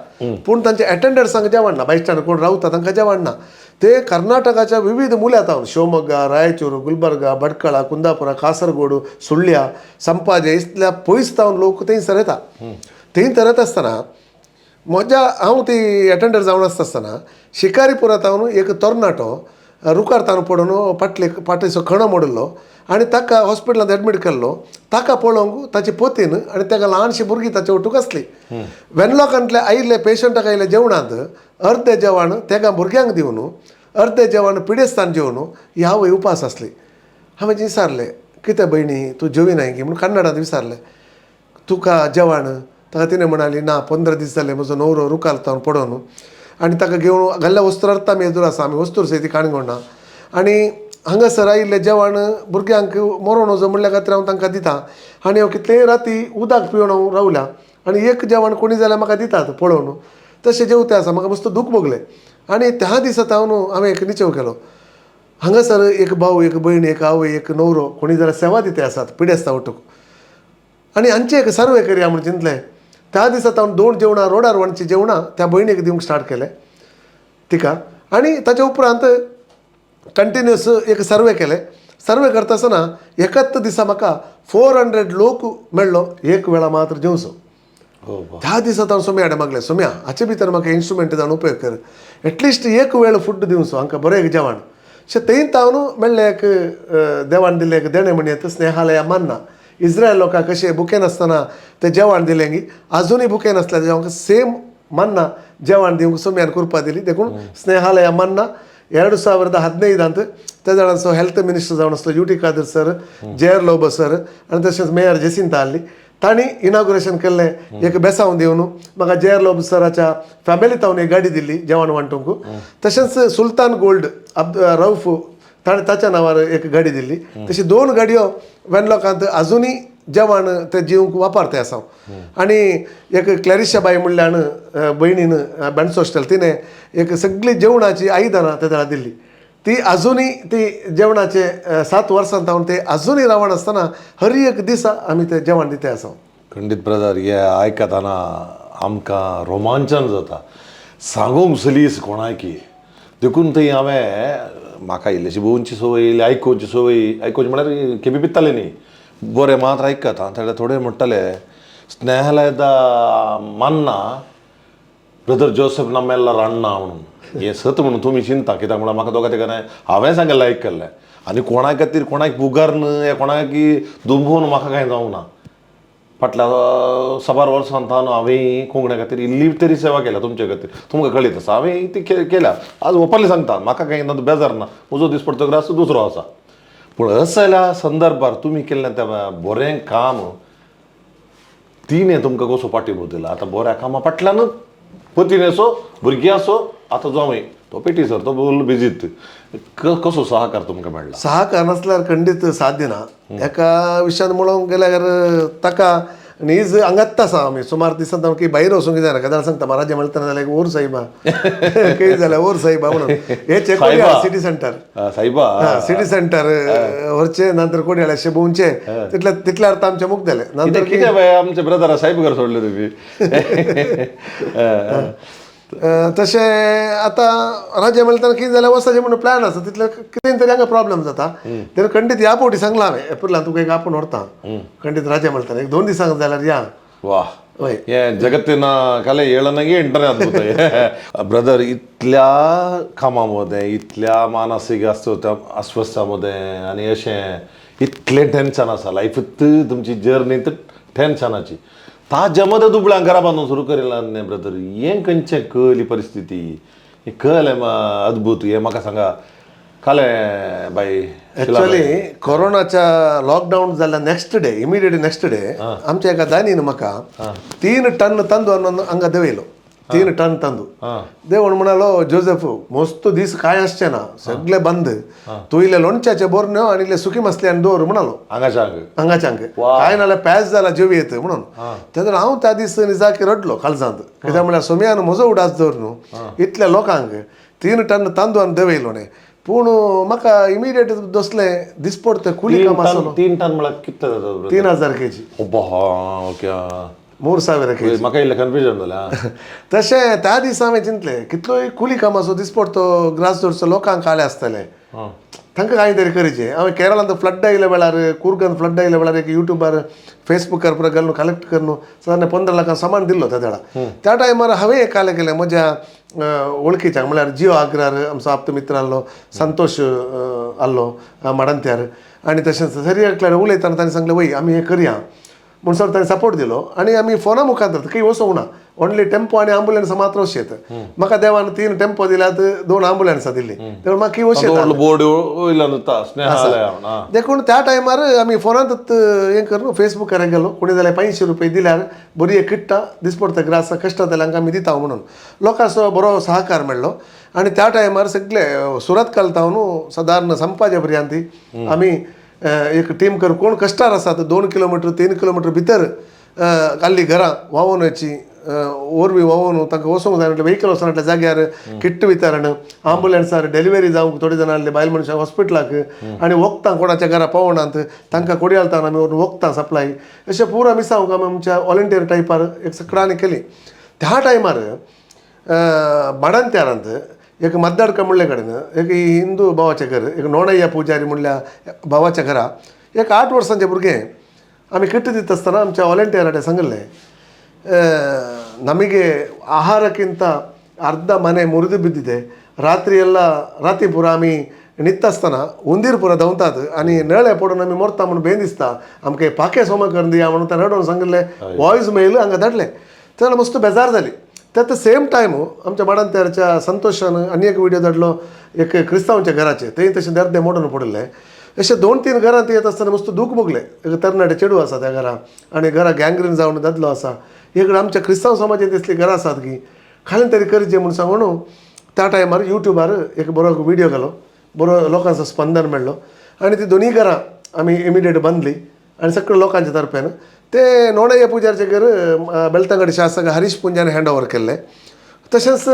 पूण तांचे एटेंडर्सांक जेवण ना. बायस्टँड कोण रावता तांकां जेवण ना. ते कर्नाटकाच्या विविध मुल्यात हांव शिवमोग्गा, रायचूर, गुलबर्गा, भटकळा, कुंदापुरा, कासरगोड, सुळ्या, संपाजे इतल्या पयस जावन लोक थंयसर येता. थंय तर येता आसतना म्हज्या हांव ती एटेंडर जावन आसता आसतना शिकारीपुरांत हांव एक तरणाटो रुखार ताणें पडून पाटले पाटेचो खणो मोडिल्लो आनी ताका हॉस्पिटलांत एडमीट केल्लो. ताका पळोवंक ताचे पोतीन आनी ताका ल्हानशी भुरगीं ताचे ओटूक आसली. वेनलॉकांतले आयिल्ले पेशंटाक आयिल्ले जेवणांत अर्दे जेवण तेका भुरग्यांक दिवन, अर्दे जेवण पिडेस्तान जेवन ह्या वय उपास आसली. हांवें विचारलें, कितें भयणी तूं जेविनाय की म्हणून कन्नडांत विचारलें, तुका जेवण? ताका तिणें म्हणाली ना, 15 दीस जाले म्हजो न्हवरो रुखार तावन पडोन आनी ताका घेवन घाल्ल्या वस्त्रार्थ आमी एदोळ आसा, आमी वस्तूर सयत काणकोणा आनी हांगासर आयिल्लें जेवण भुरग्यांक मरोण वचो म्हणल्या खातीर हांव तांकां दिता आनी हांव कितलेय राती उदक पिवन हांव रावल्या आनी एक जेवण कोणी जाल्यार म्हाका दितात पळोवन, तशें जेवते आसा. म्हाका मस्त दूख भोगलें आनी त्या दिसा हांव हांवें एक निचेव केलो. हांगासर एक भाव, एक भयण, एक आवय, एक न्हवरो कोणी जाल्यार सेवा दिते आसात पिडेस्ता वटूक आनी हांचें एक सर्वे करया म्हूण चिंतलें. त्या दिसा हांव 2 जेवणां रोडार वणचीं जेवणां त्या भयणीक दिवंक स्टार्ट केलें. तिका. आनी ताच्या उपरांत कंटिन्युअस एक सर्वे केले. सर्वे करता आसतना एकाच दिसा म्हाका 400 लोक मेळ्ळो एक वेळा मात्र जेवचो. त्या दिसा हांव सोम्या कडेन मागलें, सोम्या हाचे भितर म्हाका इन्स्ट्रुमेंट जावन उपयोग कर, एटलिस्ट एक वेळ फूड दिवचो हांकां बरें एक जेवण. अशें थंय तावन मेळ्ळें एक देवान दिल्लें एक देणें म्हणयत स्नेहालया मान्ना. इस्रायल लोकांक कशें भुकेन आसतना ते जेवण दिलें गी आजुनूय भुकेन आसल्यार जेवण सेम मन्ना जेवण दिवंक सोम्यान कृपा दिली. देखून स्नेहालया मन्ना 2015 त्या जाणांचो हेल्थ मिनिस्टर जावन आसलो U T Khader sir, J R Lobo sir आनी तशेंच मेयर जेसिंता आहली, तांणी इनाग्रेशन केल्लें एक बेसांव दिवन म्हाका जे आर लोबो सराच्या फॅमिली तावन एक गाडी दिल्ली जेवण वांटूंक. तशेंच सुलतान गोल्ड अब्द रौफ ताणें ताच्या नांवार एक गाडी दिल्ली. तशी 2 गाडयो वेनलॉकांत अजुनूय जेवण ते जिवंक वापरते आसा. आनी एक क्लॅरिशा बाई म्हणल्यान भयणीन बेणसो हॉस्टेल तिणें एक सगळी जेवणाची आयदनां ते ताका दिल्ली. ती अजुनूय ती जेवणाचे 7 वर्सां जावन ते अजुनूय रावण आसतना हर एक दिसा आमी ते जेवण दिते आसा. खंडीत ब्रदर, हे आयकतना आमकां रोमांचन जाता, सांगूंक सलीस कोणाकी. देखून थंय हांवें म्हाका इल्लीशी भोंवची संवय, इल्ली आयकुची संवय, आयकुची म्हळ्यार केबी पित्ताले न्ही, बरें मात्र आयकता. थोडे थोडे म्हणटाले स्नेहालयದ मन्ना ब्रदर जोसेफ नम्मेल्लार अण्णा म्हणून. हें सत म्हणून तुमी चिंता कित्याक म्हळ्यार म्हाका दोगा तिगांनी हांवें सांगिल्लें आयकल्लें. आनी कोणा खातीर कोणाक पुगार या कोणाक दुंबोवन म्हाका कांय जावंक ना. फाटल्या साबार वर्सां तावन हांवें कोंकण्या खातीर इल्ली तरी सेवा केल्या तुमचे खातीर, तुमकां कळीत आसा हांवें ती केल्या. आज ओपनली सांगता, म्हाका कांय ना बेजार ना, म्हजो दीस पडटकर आसा दुसरो आसा. पूण असल्या संदर्भार तुमी केल्लें तें बरें काम तिणें तुमकां कसो पाठिंबो दिला. आतां बऱ्या कामा फाटल्यानूच पतीन असो भुरगीं आसो आतां जावं तो पेटी सर तो बोल बिजीत कसो सहकार तुमकां मेळ्ळा? सहकार नासल्यार खंडीत साध्य ना. एका विशयान म्हणूंक गेल्यार ताका नीज हांगात आसा आमी सुमार दिसांत आमकां भायर वचूंक जायना. केन्ना सांगता म्हाराजा मेळटना जाल्यार ओर साहिबा खंय जाल्यार ओर साहिबा म्हणून हे चेकोडियाळ सिटी सेंटर, साहिबा सिटी सेंटर व्हरचे नंतर कोडियाळ अशें भोंवचे तितल्या तितल्यार आमचें मुख जालें. नंतर कितें बाय आमचे ब्रदर साहेब घर सोडले तुमी. तशें आतां राज्य मेळटना कितें जाल्यार वचपाचें म्हणून प्लॅन आसा, तितले कितें तरी हांगा प्रॉब्लम जाता. तेन्ना खंडीत ह्या फावटी सांगलां हांवें एप्रिलान तुका एक आपोवन व्हरता खंडीत राज्य मेळटना एक 2 दिसांक जाल्यार या. वा, हय हे जगत्तीन कಲೆ ಏಳನಾಗೆ ಎಂಟನೇ ಅದ್ಭುತ ब्रदर. इतल्या कामामध्ये इतल्या मानसीक अस्वस्थामध्ये आनी अशें इतलें टेन्शन आसा लायफूत तुमची जर्नी टेन्शनाची ताज्या मदें दुबळ्यांक घरा बांदून सुरू करिल्ला न्ही ब्रदर. हें खंयचें कळ्ळी परिस्थिती हें कळ्ळें अद्भूत. हें म्हाका सांगा कालें बाय. ॲक्च्युअली कोरोनाच्या लॉकडाऊन जाल्या next day, immediate next day आमच्या एका दानीन म्हाका 3 टन तांदूळ आणून हांगा देवयलो. 3 टन तांदूळ देवण म्हणालो, जोसेफ मस्त दीस काय आसचे ना, सगळे बंद, तूं इल्ले लोणच्याचे बोरण्यो आनी इल्ले सुकी मसले आनी दवर म्हणालो हांगाच्या हांगाच्यांक काय नाल्यार पॅस जाला जेव येत म्हणून. तेन्ना हांव त्या दीस निजाकी रडलो काळजांत, कित्याक म्हळ्यार सोम्यान म्हजो उडास दवर न्हू इतल्या लोकांक 3 टन तांदूळ आनी देवयलो न्ही. पूण म्हाका इमिडिएट दसलें दिसपडटे कुली काम आसलो. 3 टन म्हळ्यार कितले जाता? 3000 केजी. Okay, 3000 KG. म्हाका इल्लें कन्फ्युजन जालें. तशें त्या दिसा हांवें चिंतलें कितलोय कुली कामाचो दिसपडतो ग्रास दवरचो लोकांक काळे आसतले, तांकां कांय तरी करचें. हांवें केरळांत फ्लड आयिल्ल्या वेळार, कुर्गान फ्लड आयिल्ल्या वेळार एक युट्यूबार फेसबुकार पुरो घालून कलेक्ट करून सादारण 15 लाखां सामान दिल्लो त्या वेळार. त्या टायमार हांवें एक कालें केलें म्हज्या वळखीच्या म्हळ्यार जियो आग्रार आमचो आप्त मित्र आहलो संतोश आहलो माडंत्यार, आनी तशेंच सरी एकल्यार उलयतना ताणें सांगलें वय आमी हें करया म्हूण सर ताणें सपोर्ट दिलो. आनी आमी फोना मुखार खंय वचूंक ना, ओनली टेम्पो आनी आंबुलन्स मात्र वचयत. म्हाका देवान 3 टेम्पो दिल्यात, 2 आंबुलन्सां दिल्ली, तेन्ना म्हाका खंय वचयत बोर्ड देखून त्या टायमार आमी फोनांत हें करून फेसबुकार गेलो. कोणी जाल्यार 500 रुपये दिल्यार बरी एक किट्टा दिसपडटा ग्रास कश्ट जाल्यार हांकां आमी दिता म्हणून लोकांचो बरो सहकार मेळ्ळो. आनी त्या टायमार सगळे सुरत कलता न्हू सादारण संपाचे पर्यंत आमी एक टीम कर कोण कश्टार आसात 2 किलोमिटर 3 किलोमिटर भितर काडली घरां व्हांवोन वचची, ओरवी व्हांवोन तांकां वचूंक जाय व्हेकल वचना जाल्यार जाग्यार किट्ट वितरण, आंबुलन्सार डिलिव्हरी जावंक थोडी जाणां आहली बायल मनशां हॉस्पिटलाक आनी वखदां कोणाच्या घरा पावनात तांकां कोडयाळतान आमी व्हरून वखदां सप्लाय अशें पुरो मिसांव आमी आमच्या वॉलंटियर टायपार एक सगळ्यांनी केली. त्या टायमार बाडांत्यारांत एक मद्दाडका म्हणले कडेन एक हिंदू भावाचें घर, एक नोणय्या पुजारी म्हणल्या भावाच्या घरा एक 8 वर्सांचें भुरगें आमी किट्ट दिता आसतना आमच्या वॉलंटियरांनी सांगिल्लें, ನಮಗೆ ಆಹಾರಕ್ಕಿಂತ ಅರ್ಧ ಮನೆ ಮುರಿದು ಬಿದ್ದಿದೆ, ರಾತ್ರಿ ಎಲ್ಲ ರಾತ್ರಿ ಪೂರ ಆಮಿ न्हिदता उंदीर पुरा धांवतात आनी नळे पडून आमी मरता म्हणून बेन दिसता, आमकां पाखे सोमा करून दिया म्हणून ताणें रडोवन सांगिल्लें. वॉयस मेल हांगा धाडलें तेन्ना मस्त बेजार जाली. त्या सेम टायम आमच्या माडांतरच्या संतोषान आनी एक व्हिडिओ धाडलो एक क्रिस्तांवच्या घराचे, थंय तशें अर्दें मोडून पडिल्लें. अशें 2-3 घरां येत आसतना मस्त दूख भोगलें. एक तरणाटे चेडूं आसा त्या घरा आनी घरा गँग्रीन जावन दादलो आसा. एक आमच्या क्रिस्तांव समाजांत दिसली घरां आसात की खाली तरी करचें म्हूण सांगून त्या टायमार युट्यूबार एक बरो व्हिडिओ घालो, बरो लोकांचो स्पंदन मेळ्ळो आनी ती दोनूय घरां आमी इमिडिएट बांदली आनी सगळे लोकांच्या तर्फेन ते नोणय्या पुजारचें घर बेलतंगडी शासक हरीश पुंजान हँड ओवर केल्लें. तशेंच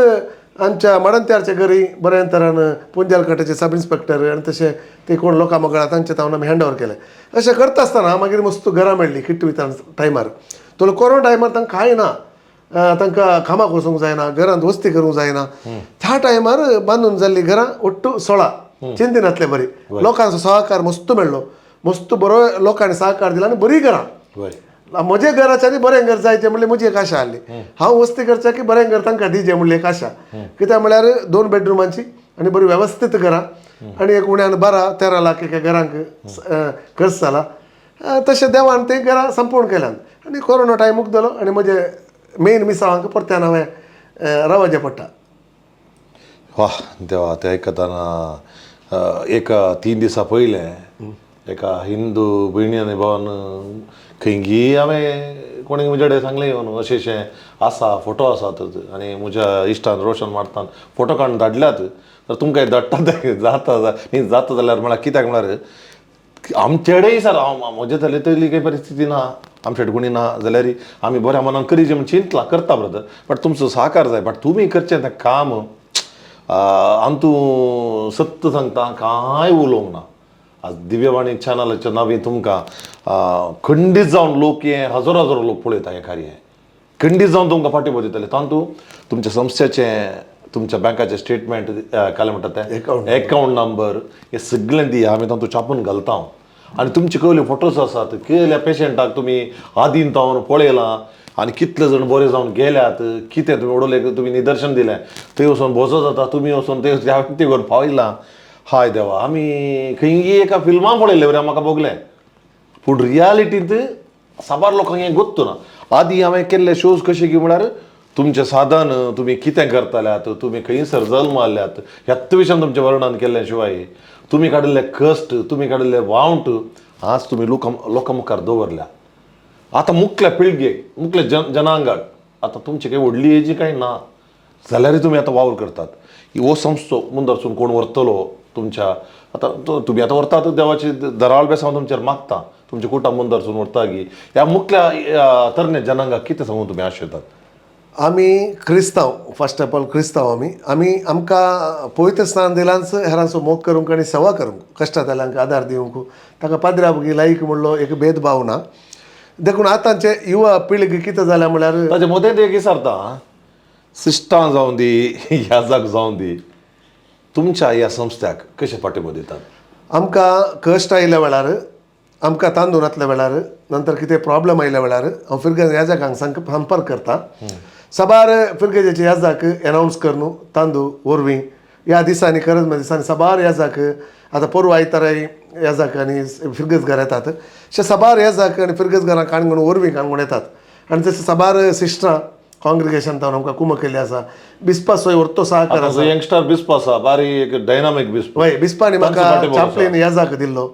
आमच्या माडंत्यारच्या घरी बऱ्या तरान पुंजालकट्याचे सब इन्स्पेक्टर आनी तशें ते कोण लोकां मोगळा तांचे तावन आमी हँड ओवर केलें. अशें करता आसतना मागीर मस्त घरां मेळ्ळी किट्ट वितरण टायमार. तो कोरोना टायमार तांकां कांय ना, तांकां कामाक वचूंक जायना, घरांत वस्ती करूंक जायना. त्या टायमार बांदून जाल्लीं घरां ಒಟ್ಟು 16 चिंतिनातले बरी लोकांचो सहकार मस्त मेळ्ळो, मस्त बरो लोकांनी सहकार दिला आनी बरीं घरां. म्हजे घराच्या आनी बरें घर जायचें म्हणल्यार म्हजी एक आशा आसली, हांव वस्ती करच्या की बरें घर तांकां दिजें म्हणली एक आशा. कित्याक म्हळ्यार 2 बेडरुमांची आनी बरी वेवस्थीत घरां आनी एक उण्यान 12-13 लाख एका घरांक खर्च जाला. तशें देवान तीं घरां संपूर्ण केल्यान आनी कोरोना टायम मुगदलो आनी म्हजे मेन मिसावांक परत्यान हांवें रावचें पडटा. वा देवा, तें आयकतना एक 3 दिसां पयलें एका हिंदू भयणी आनी भावान खंयगी हांवें कोणी म्हजे कडेन सांगलें येवन अशें अशें आसा, फोटो आसात आनी म्हज्या इश्टान रोशन मारतान फोटो काडून धाडल्यात, तर तुमकां धाडटा तें जाता न्ही जाता जाल्यार म्हळ्यार कित्याक म्हळ्यार आमचे कडेन सर हांव म्हजे जाल्यार तरी काही परिस्थिती ना, आमचे कडेन कोणी ना जाल्यार आमी बऱ्या मनान करीजे म्हूण चिंतलां करता ब्रदर, बट तुमचो सहकार जाय. बट तुमी करचें तें काम आमतूं सत्य सांगता कांय उलोवंक ना. आज दिव्यवाणी चॅनलाच्या नांवी तुमकां खंडीत जावन लोक हे हजारो हजारो लोक पळयता हें कार्य, खंडीत जावन तुमकां फाटीं दितले. तातूंत तुमच्या संस्थेचें, तुमच्या बँकाचें स्टेटमेंट काय म्हणटा तें एकावंट नंबर हे सगळें दिया, आमी तातूंत छापून घालता. आनी तुमचे कसले फोटोज आसात, केल्या पेशंटाक तुमी आदीन जावन पळयलां आनी कितले जाण बरे जावन गेल्यात, कितें तुमी उडोवले, तुमी निदर्शन दिलें, थंय वचून बोजो जाता, तुमी वचून ते त्या व्यक्ती पावयलां. हाय देवा, आमी खंयी एका फिल्मान पळयल्ले बरें म्हाका भोगलें, पूण रियालिटींत साबार लोकांक हें गोत्तू ना. आदी हांवें केल्ले शोज कशे की म्हळ्यार तुमचें साधन, तुमी कितें करताल्यात, तुमी खंयसर जल्म आल्यात ह्याच विशयान तुमचें वर्णन केल्लें शिवाय तुमी काडिल्ले कश्ट, तुमी काडिल्ले वावंट आज तुमी लोकां मुखार दवरल्या. आतां मुखल्या पिळगेक, मुखल्या जनांगाक आतां तुमची काही व्हडली एजी कांय ना जाल्यारय तुमी आतां वावर करतात. हो संस्थो मुंदरसून कोण व्हरतलो तुमच्या आतां तुमी आतां व्हरतात, देवाची दराळ बेसांव तुमचेर मागता, तुमच्या कुटुंब मुंदरसून व्हरता की ह्या मुखल्या तरणे जनांगाक कितें सांगून तुमी आशेतात? आमी क्रिस्तांव, फर्स्ट ऑफ ऑल क्रिस्तांव आमी, आमी आमकां पवित्र स्नान दिलांच हेरांचो मोग करूंक आनी सेवा करूंक, कश्टांतल्यांक आदार दिवंक, ताका पाद्र्या भुरगीं लायक म्हणलो एक भेदभाव ना. देखून आतांचे युवा पिळगी कितें जाल्या म्हणल्यार ताजे मदें एक विचारता, सिश्टां जावं दी, याजाक जावं दी, तुमच्या ह्या संस्थ्याक कशें पाठिंबो दितात? आमकां कश्ट आयिल्ल्या वेळार, आमकां तांदूळ नासल्या वेळार, नंतर कितें प्रॉब्लम आयिल्ल्या वेळार हांव फिरगज याजाकांक संपर्क करता. साबार फिरगजेचे याजाक एनावन्स करून तांदूळ वरवीं ह्या दिसांनी करजमा दिसांनी साबार याजाक आतां पोरवा आयताराय याजाक आनी फिरगजगार येतात, अशे साबार याजाक आनी फिरगजगारां काणकोण वरवीं काणकोण येतात. आनी तशें साबार सिस्टरां कॉंग्रिगेशन तावन आमकां कुमक केल्ली आसा, बिस्पाचो व्हडलो सहकार आसा. यंगस्टर बिस्प आसा, बारी एक डायनामीक बिस्प. वय बिस्पानी म्हाका चापलीन याजाक दिल्लो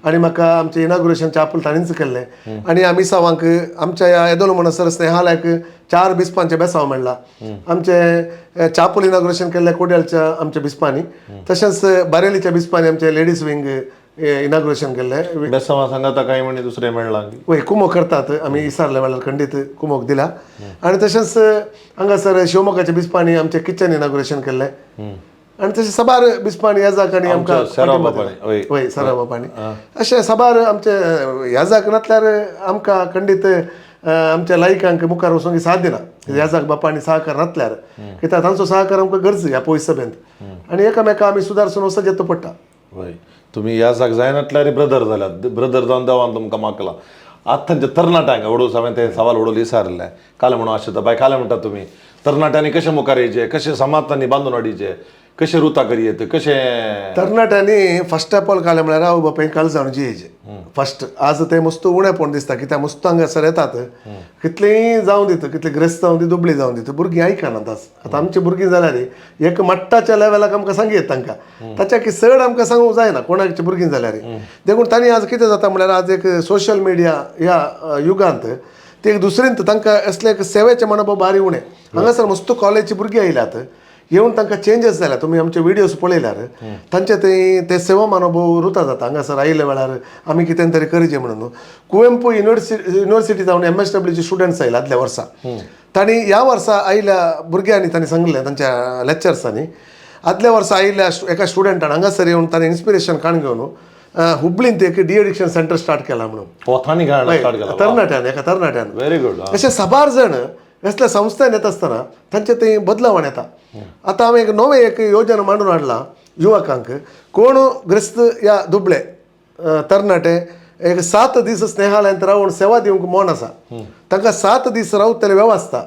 आनी म्हाका आमचें इनाग्रेशन चापल ताणीच केल्लें. आनी ह्या मिसावांक आमच्या ह्या येदोळ म्हणसर स्नेहालयाक 4 बिस्पांचें बेसांव मेळ्ळा. आमचें चापल इनाग्रेशन केल्लें कोड्यालच्या आमच्या बिस्पांनी, तशेंच बारेलीच्या बिस्पांनी आमचें लेडीज विंग इनाग्रेशन केल्लें. बेसांवा सांगाता कांय म्हणी दुसरें मेळ्ळां वय कुमोक करतात आमी इसारले वेळार खंडीत कुमोक दिला. आनी तशेंच हांगासर शिवमोगाच्या बिस्पांनी आमचें किचन इनाग्रेशन केल्लें. आनी तशें साबार बिस्पांनी याजाक आनी आमकां वय सराव बाबांनी अशें साबार आमचे याजाक नासल्यार आमकां खंडीत आमच्या लायकांक मुखार वचूंक साथ दिना. ह्या जाग बापांनी सहकार नातल्यार कित्याक तांचो सहकार आमकां गरज ह्या पयस सभेंत आनी एकामेका आमी सुदारसून वचत येतो पडटा. वय, तुमी ह्या जाग जायनातल्यार ब्रदर जाल्यात, ब्रदर जावन देवान तुमकां मागला. आतांच्या तरणाट्यांक वडोस हांवें ते सवाल वडोल विचारलें काल म्हणून आशेता बाय काल म्हणटा तुमी तरणाट्यांनी कशें मुखार येयचें, कशें समाजांनी बांदून हाडीचें, कशें रुता करयेत, कशें तरणाट्यांनी फर्स्ट ऑफ ऑल कालें म्हळ्यार आवय बापायन काल जावन जियेचें फर्स्ट. आज ते मस्त उणेपण दिसता कित्याक मस्त हांगासर येतात, कितलींय जावं दिता, कितली ग्रेस्त जावं दी, दुबळी जावं दिता, भुरगीं आयकनात आज. आतां आमची भुरगीं जाल्यार एक मट्टाच्या लेवलाक आमकां सांगयत तांकां, ताच्या की चड आमकां सांगूंक जायना कोणाची भुरगीं जाल्यार. देखून तांणी आज कितें जाता म्हळ्यार आज एक सोशल मिडिया ह्या युगांत ते एक दुसरेंत तांकां असले एक सेवेचें मनोभाव भारी उणें. हांगासर मस्त कॉलेजची भुरगीं आयल्यात, येवन तांकां चेंजीस जाल्या. तुमी आमचे व्हिडियोज पळयल्यार तांचे ते ते सेवा मनोभाव रुता जाता. हांगासर आयिल्ल्या वेळार आमी कितें तरी करचें म्हणून. कुवेंपू युनिवर्सिटी जावन MSWचे स्टुडंट्स आयले आदल्या वर्सा, तांणी ह्या वर्सा आयिल्ल्या भुरग्यांनी तांणी सांगलें तांच्या लेक्चर्सांनी, आदल्या वर्सा आयिल्ल्या एका स्टुडंटान हांगासर येवन ताणें इन्स्पिरेशन काण घेवन हुबळींत एक डी एडिक्शन सेंटर स्टार्ट केलां म्हणून. वतांनी स्टार्ट केला तरणाट्यान, एका तरणाट्यान. Very good. अशे साबार जण असल्या संस्थेन येता आसतना तांचे ते बदलावण येता. आतां हांवें एक नवें एक योजना मांडून हाडलां युवकांक, कोण ग्रस्त या दुबळे तरणाटे एक 7 दीस स्नेहालयांत रावन सेवा दिवंक मन आसा, तांकां 7 दीस रावतले वेवस्था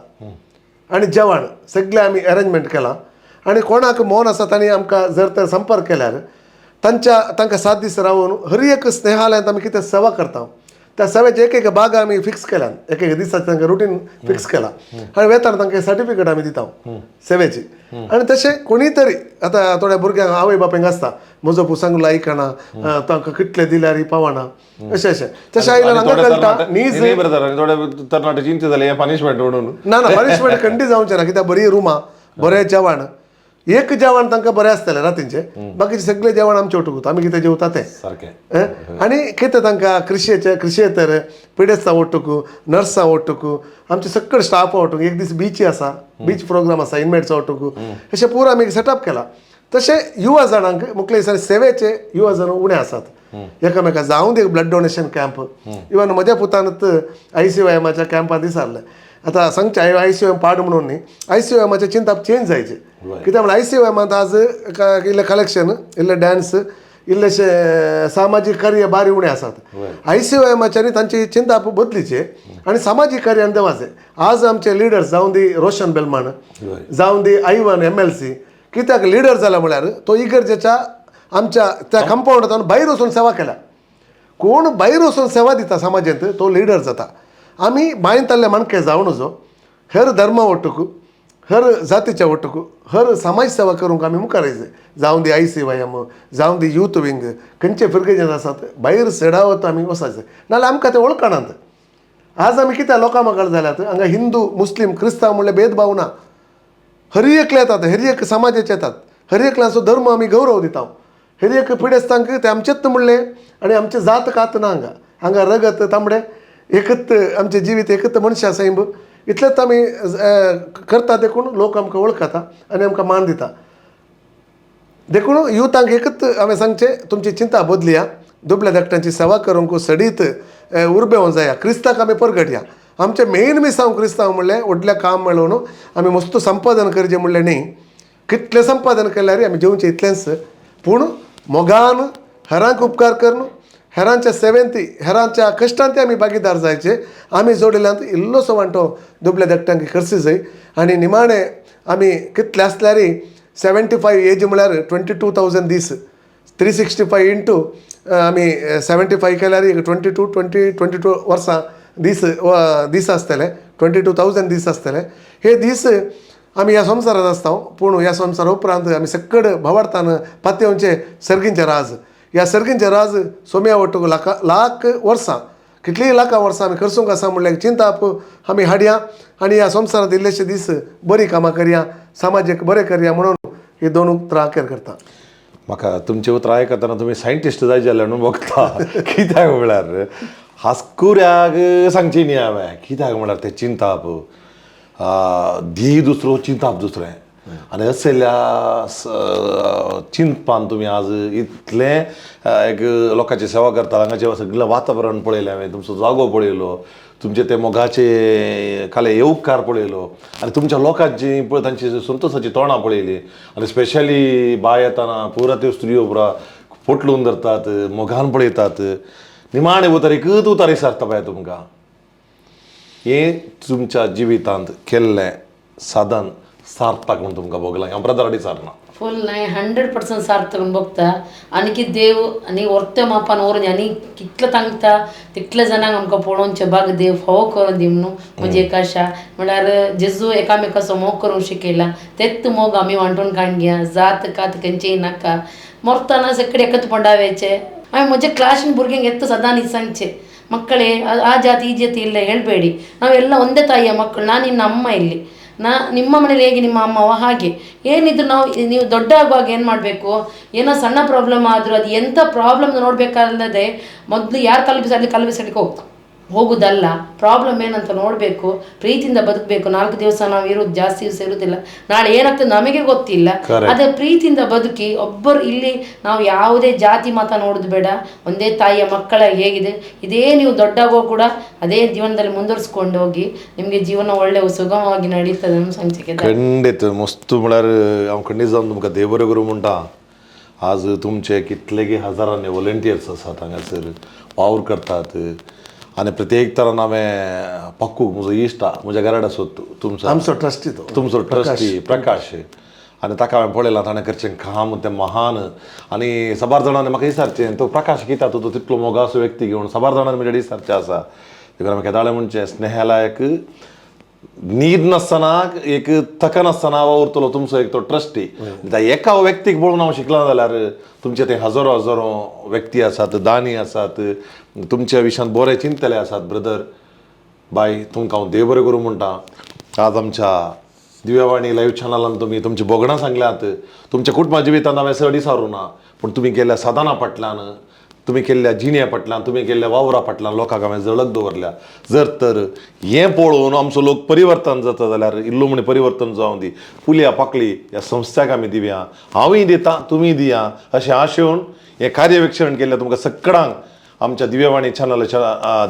आनी जेवण सगळें आमी अरेंजमेंट केलां. आनी कोणाक मन आसा तांणी आमकां जर तर संपर्क केल्यार तांच्या तांकां 7 दीस रावन हर एक स्नेहालयांत आमी कितें सेवा करता, त्या सेवेचे एक एक भाग आमी फिक्स केल्यान, एक एक दिसाचें तांकां रुटीन फिक्स केलां आनी वेताना तांकां सर्टिफिकेट आमी दिता सेवेची. आनी तशें कोणीय तरी आतां थोड्या भुरग्यांक आवय बापायक आसता म्हजो पूत सांगलो आयकना, तांकां कितले दिल्यार पावना, अशें अशें तशें आयल्यार हांगा कळटा नीज. थोड्या तरणाटे चिंता जाले हें पनिशमेंट म्हणून. ना ना, पनिशमेंट खंडी जावचें ना, कित्याक बरी रुमां, बरें जेवण, एक जेवण तांकां बरें आसतलें रातीचें, बाकीचें सगळें जेवण आमचें वटूक आमी कितें जेवता तें सारकें. आनी कितें तांकां कृशयेचें कृशयेतर पिडेस्तां वटूक, नर्सां वटूक, आमचे सगळे स्टाफ वटूक, एक दीस बीच आसा, बीच प्रोग्राम आसा इनमेट्सां वटूक, अशें पुरो आमी सेटअप केला. तशें युवा जाणांक मुखले दिसांनी सेवेचे युवा जाण उणें आसात, एकामेका जावं the blood donation camp. Even म्हज्या पुतानच ICYMच्या कॅम्पान दिसारलें. आतां सांगचें ICYM पाड म्हणून न्ही, ICYMचें चिंतप चेंज जायचें, कित्याक म्हळ्यार ICYMांत आज इल्लें कलेक्शन, इल्लें डान्स, इल्लेशें सामाजीक कार्य बारी उणें आसात. ICYMच्यानी तांची चिंतप बदलीचें आनी सामाजीक कार्यान देवाचें. आज आमचे लिडर्स जावं दी रोशन बेलमान, जावं दी आयवन MLC, कित्याक लिडर जाला म्हळ्यार तो इगर्जेच्या आमच्या त्या कंपावंडांत भायर वचून सेवा केल्या. कोण भायर वचून सेवा दिता समाजांत तो लिडर जाता. आमी बांयताले माणके जावन जो हर धर्मा वटूक, हर जातीच्या वटूक, हर समाज सेवा करूंक आमी मुखार येयचे. जावं दी ICYM, जावं दी यूथ विंग, खंयचे फिरगेजेंत आसात भायर सेडावत आमी वचायचे, नाजाल्यार आमकां ते वळखनात. आज आमी कित्याक लोकां मागाळ जाल्यात, हांगा हिंदू मुस्लीम क्रिस्तांव म्हणल्यार भेदभाव ना, हर एकले येतात, हर एक समाजाचे येतात, हर एकल्याचो धर्म आमी गौरव दिता, हर एक पिडेस्तांक ते आमचेच म्हणलें आनी आमचें जात कात ना हांगा, हांगा रगत तांबडें एकच, आमचें जिवीत एकच मनशां सैम, इतलेंच आमी करता. देखून लोक आमकां वळखता आनी आमकां मान दिता. देखून युथांक एकच हांवें सांगचें, तुमची चिंता बदलया, दुबल्या धाकट्यांची सेवा करूंक सडीत उर्बेवन जाया. क्रिस्ताक आमी परगटया. आमचें मेन मिसांव क्रिस्तांव म्हणलें व्हडलें काम मेळोवन आमी मस्त संपादन करचें म्हणलें न्ही, कितलें संपादन केल्यार आमी जेवचें इतलेंच, पूण मोगान हेरांक उपकार करून हेरांच्या सेवेंत, हेरांच्या कश्टांत आमी भागीदार जायचे. आमी जोडिल्ल्यान इल्लोसो वांटो दुबल्या धाकट्यांक खर्ची जाय. आनी निमाणें आमी कितले आसल्यार 75 एज म्हळ्यार 22,000 दीस, 365 इंटू आमी 75 केल्यार 22 वर्सां दीस दीस आसतले, 22,000 दीस आसतले. हे दीस आमी ह्या संवसारांत आसता, पूण ह्या संवसारा उपरांत आमी सगळे भावार्थान पातयेवचे सर्गींचे राज. ह्या सर्गींचे राज सोम्या वटूक लाख लाख वर्सां, कितलींय लाखां वर्सां आमी खर्चूंक आसा म्हणल्यार चिंताप आमी हाडया आनी ह्या संवसारांत इल्लेशे दीस बरीं कामां करया, समाजीक बरें करया म्हणून ही दोन उतरां अखेर करता. म्हाका तुमची उतरां आयकतना तुमी सायंटिस्ट जाय जाल्यार न्हू बघता. कित्याक म्हळ्यार हास्कुऱ्याक सांगची न्ही हांवें, कित्याक म्हळ्यार तें चिंताप धी दुसरो, चिंताप दुसरें. आनी असल्या चिंतपान तुमी आज इतलें एक लोकांची सेवा करता. हांगाचें सगळें वातावरण पळयलें हांवें, तुमचो जागो पळयलो, तुमचे ते मोगाचे काले येवकार पळयलो आनी तुमच्या लोकांची पळय तांची संतोशाची तोंडां पळयली. आनी स्पेशली बाय येताना पुरा त्यो स्त्रियो पुरा पोटलून धरतात, मोगान पळयतात. निमाणें उतर एकूच उतार विचारता पळय तुमकां, हें तुमच्या जिवितांत केल्लें साधन सार्थक म्हूण तुमकां भोगलां? हांव ब्रदर विचारना. फुल नाय 100% सार्थक म्हूण बघता. आनी की देव आनी वर्त्या मापान व्हरून आनी कितलें तांकता तितल्या जाणांक आमकां पळोवचें भाग देव फावो करून दी न्हू. म्हजी एक आशा म्हळ्यार जेजू एकामेकाचो मोग करूंक शिकयला, तेच मोग आमी वांटून काडून घेया. जात कात खंयचीय नाका, मरतना सगळे एकच पंडाव्याचे. हांवें म्हज्या क्लासीन भुरग्यांक येता सदां न्ही सांगचें, ಮಕ್ಕಳೇ ಆ ಜಾತಿ ಈ ಜಾತಿ ಇಲ್ಲ ಹೇಳಬೇಡಿ, ನಾವೆಲ್ಲ ಒಂದೇ ತಾಯಿಯ ಮಕ್ಕಳು. ನಾನು ನಿನ್ನ ಅಮ್ಮ ಇಲ್ಲಿ, ನಾ ನಿಮ್ಮ ಮನೇಲಿ ಹೇಗೆ ನಿಮ್ಮ ಅಮ್ಮವ ಹಾಗೆ. ಏನಿದ್ರು ನಾವು ನೀವು ದೊಡ್ಡ ಆಗುವಾಗ ಏನು ಮಾಡಬೇಕು, ಏನೋ ಸಣ್ಣ ಪ್ರಾಬ್ಲಮ್ ಆದರೂ ಅದು ಎಂಥ ಪ್ರಾಬ್ಲಮ್ ನೋಡಬೇಕಾದಲ್ಲದೆ ಮೊದಲು ಯಾರು ಕಲ್ಪಿಸಲಿ ಕಲ್ಪಿಸಲಿಕ್ಕೆ ಹೋಗುವುದಲ್ಲ. ಪ್ರಾಬ್ಲಮ್ ಏನಂತ ನೋಡಬೇಕು, ಪ್ರೀತಿಯಿಂದ ಬದುಕಬೇಕು. 4 ದಿವಸ ನಾವು ಇರೋದು, ಜಾಸ್ತಿ ದಿವಸ ಇರುವುದಿಲ್ಲ. ನಾಳೆ ಏನಾಗ್ತದೆ ನಮಗೆ ಗೊತ್ತಿಲ್ಲ. ಅದೇ ಪ್ರೀತಿಯಿಂದ ಬದುಕಿ ಒಬ್ಬರು ಇಲ್ಲಿ ನಾವು ಯಾವುದೇ ಜಾತಿ ಮತ ನೋಡೋದು ಬೇಡ, ಒಂದೇ ತಾಯಿಯ ಮಕ್ಕಳ ಹೇಗಿದೆ ಇದೇ ನೀವು ದೊಡ್ಡಾಗೋ ಕೂಡ ಅದೇ ಜೀವನದಲ್ಲಿ ಮುಂದುವರಿಸ್ಕೊಂಡು ಹೋಗಿ ನಿಮಗೆ ಜೀವನ ಒಳ್ಳೆ ಸುಗಮವಾಗಿ ನಡೀತದೆ ನಮ್ಮ ಸಂಚಿಕೆ. ಖಂಡಿತ ಮಸ್ತ್ म्हळ्यार हांव खंडीत जावन तुमकां देव बरें करूं म्हणटा. आज तुमचे कितलेगी हजारांनी वॉलंटियर्स आसात हांगासर वावर करतात आनी प्रत्येक तरान हांवें पक्कू म्हजो इश्ट म्हज्या घरा सोदतो तुमचो आमचो ट्रस्टी तो तुमचो ट्रस्टी प्रकाश, आनी ताका हांवें पळयलां ताणें करचें काम तें महान. आनी साबार जाणांनी म्हाका विचारचें तो प्रकाश कित्याक तो तितलो मोगासो व्यक्ती घेवन साबार जाणांनी म्हजे कडेन विचारचें आसा. देखून आमी केदाळे म्हणचें स्नेहालयाक न्हीद नासतना एक थकनासतना वावुरतलो तुमचो एक तो ट्रस्टी. त्या एका व्यक्तीक पळोवन हांव शिकलां जाल्यार तुमचे ते हजारो हजारो व्यक्ती आसात, दानी आसात, तुमच्या विशयांत बरें चिंतले आसात. ब्रदर बाय तुमकां हांव देव बरें करूं म्हणटा. आज आमच्या दिव्यावाणी लायव्ह चॅनलान तुमी तुमची भोगणां सांगल्यात, तुमच्या कुटुंबा जिवितांत हांवें चड विचारूं ना, पूण तुमी केल्ल्या साधना फाटल्यान, तुमी केल्ल्या जिण्या फाटल्यान, तुमी केल्ल्या वावरा फाटल्यान लोकांक हांवें झळक दवरल्या. जर तर हें पळोवन आमचो लोक परिवर्तन जाता जाल्यार इल्लो म्हण परिवर्तन जावं दी. पुलया पाकळी ह्या संस्थाक आमी दिवया, हांवूय दिता तुमी दिया अशें आशेवन हें कार्यविक्षण केल्लें तुमकां सगळ्यांक आमच्या दिव्यवाणी चॅनलाच्या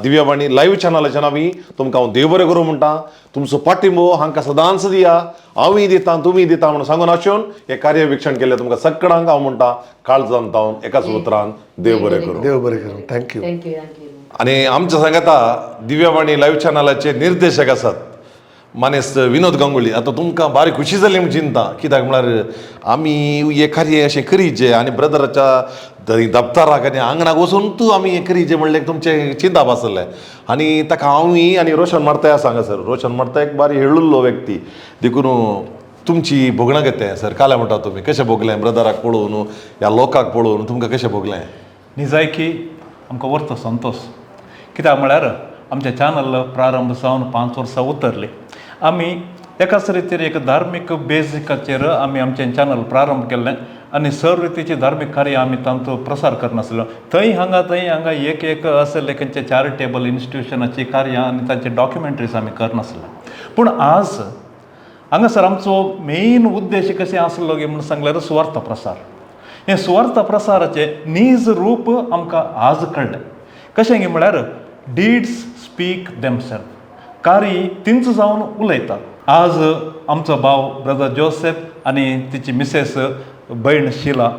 दिव्यवाणी लायव्ह चॅनलाच्या नांवी तुमकां हांव देव बरें करूं म्हणटा. तुमचो पाठिंबो हांकां सदांच दिया, हांवूय दिता तुमी दिता म्हणून सांगून आशेवन हें कार्यविक्षण केल्लें तुमकां सगळ्यांक हांव म्हणटा काळजान तावन एकाच उतरान देव बरें करूं. देव बरें करूं. Thank you. Thank you thank you. आनी आमच्या सांगाता दिव्यवाणी लायव्ह चॅनलाचे निर्देशक आसात मानेस्त विनोद गांगुली. आतां तुमकां बारीक खुशी जाली म्हूण चिंता, कित्याक म्हळ्यार आमी हें कार्य अशें करीचे आनी ब्रदराच्या दप्तराक आनी आंगणाक वचून तूं आमी हें करीचे म्हणलें तुमचें चिंताप आसलें. आनी ताका हांवूय आनी रोशन मार्ताय आसा हांगासर. रोशन मार्ताय एक बारी हेळुल्लो व्यक्ती, देखून तुमची भोगणां कितें सर काल्या म्हणटा तुमी कशें भोगलें ब्रदराक पळोवन ह्या लोकांक पळोवन तुमकां कशें भोगलें? निजायकी आमकां वर्तो संतोश, कित्याक म्हळ्यार आमचें चॅनल प्रारंभ जावन 5 वर्सां उतरलीं. आमी एकाच रितीर एक धार्मीक बेजिकाचेर आमी आमचें चॅनल प्रारंभ केल्लें आनी सर्व रितीची धार्मीक कार्य आमी तांचो प्रसार करनासलो. थंय हांगा थंय हांगा एक एक आसले खंयचे चॅरिटेबल इन्स्टिट्युशनाची कार्यां आनी तांचे डॉक्युमेंट्रीज आमी करनासले. पूण आज हांगासर आमचो मेन उद्देश कशें आसलो गे म्हूण सांगल्यार सुवार्थ प्रसार. हें सुवार्थ प्रसाराचें नीज रूप आमकां आज कळ्ळें. कशें गे म्हळ्यार डीड्स स्पीक देमसेल्फ, कार्य तींच जावन उलयतात. आज आमचो भाव ब्रदर जोसेफ आनी तिची मिसेस भयण शिला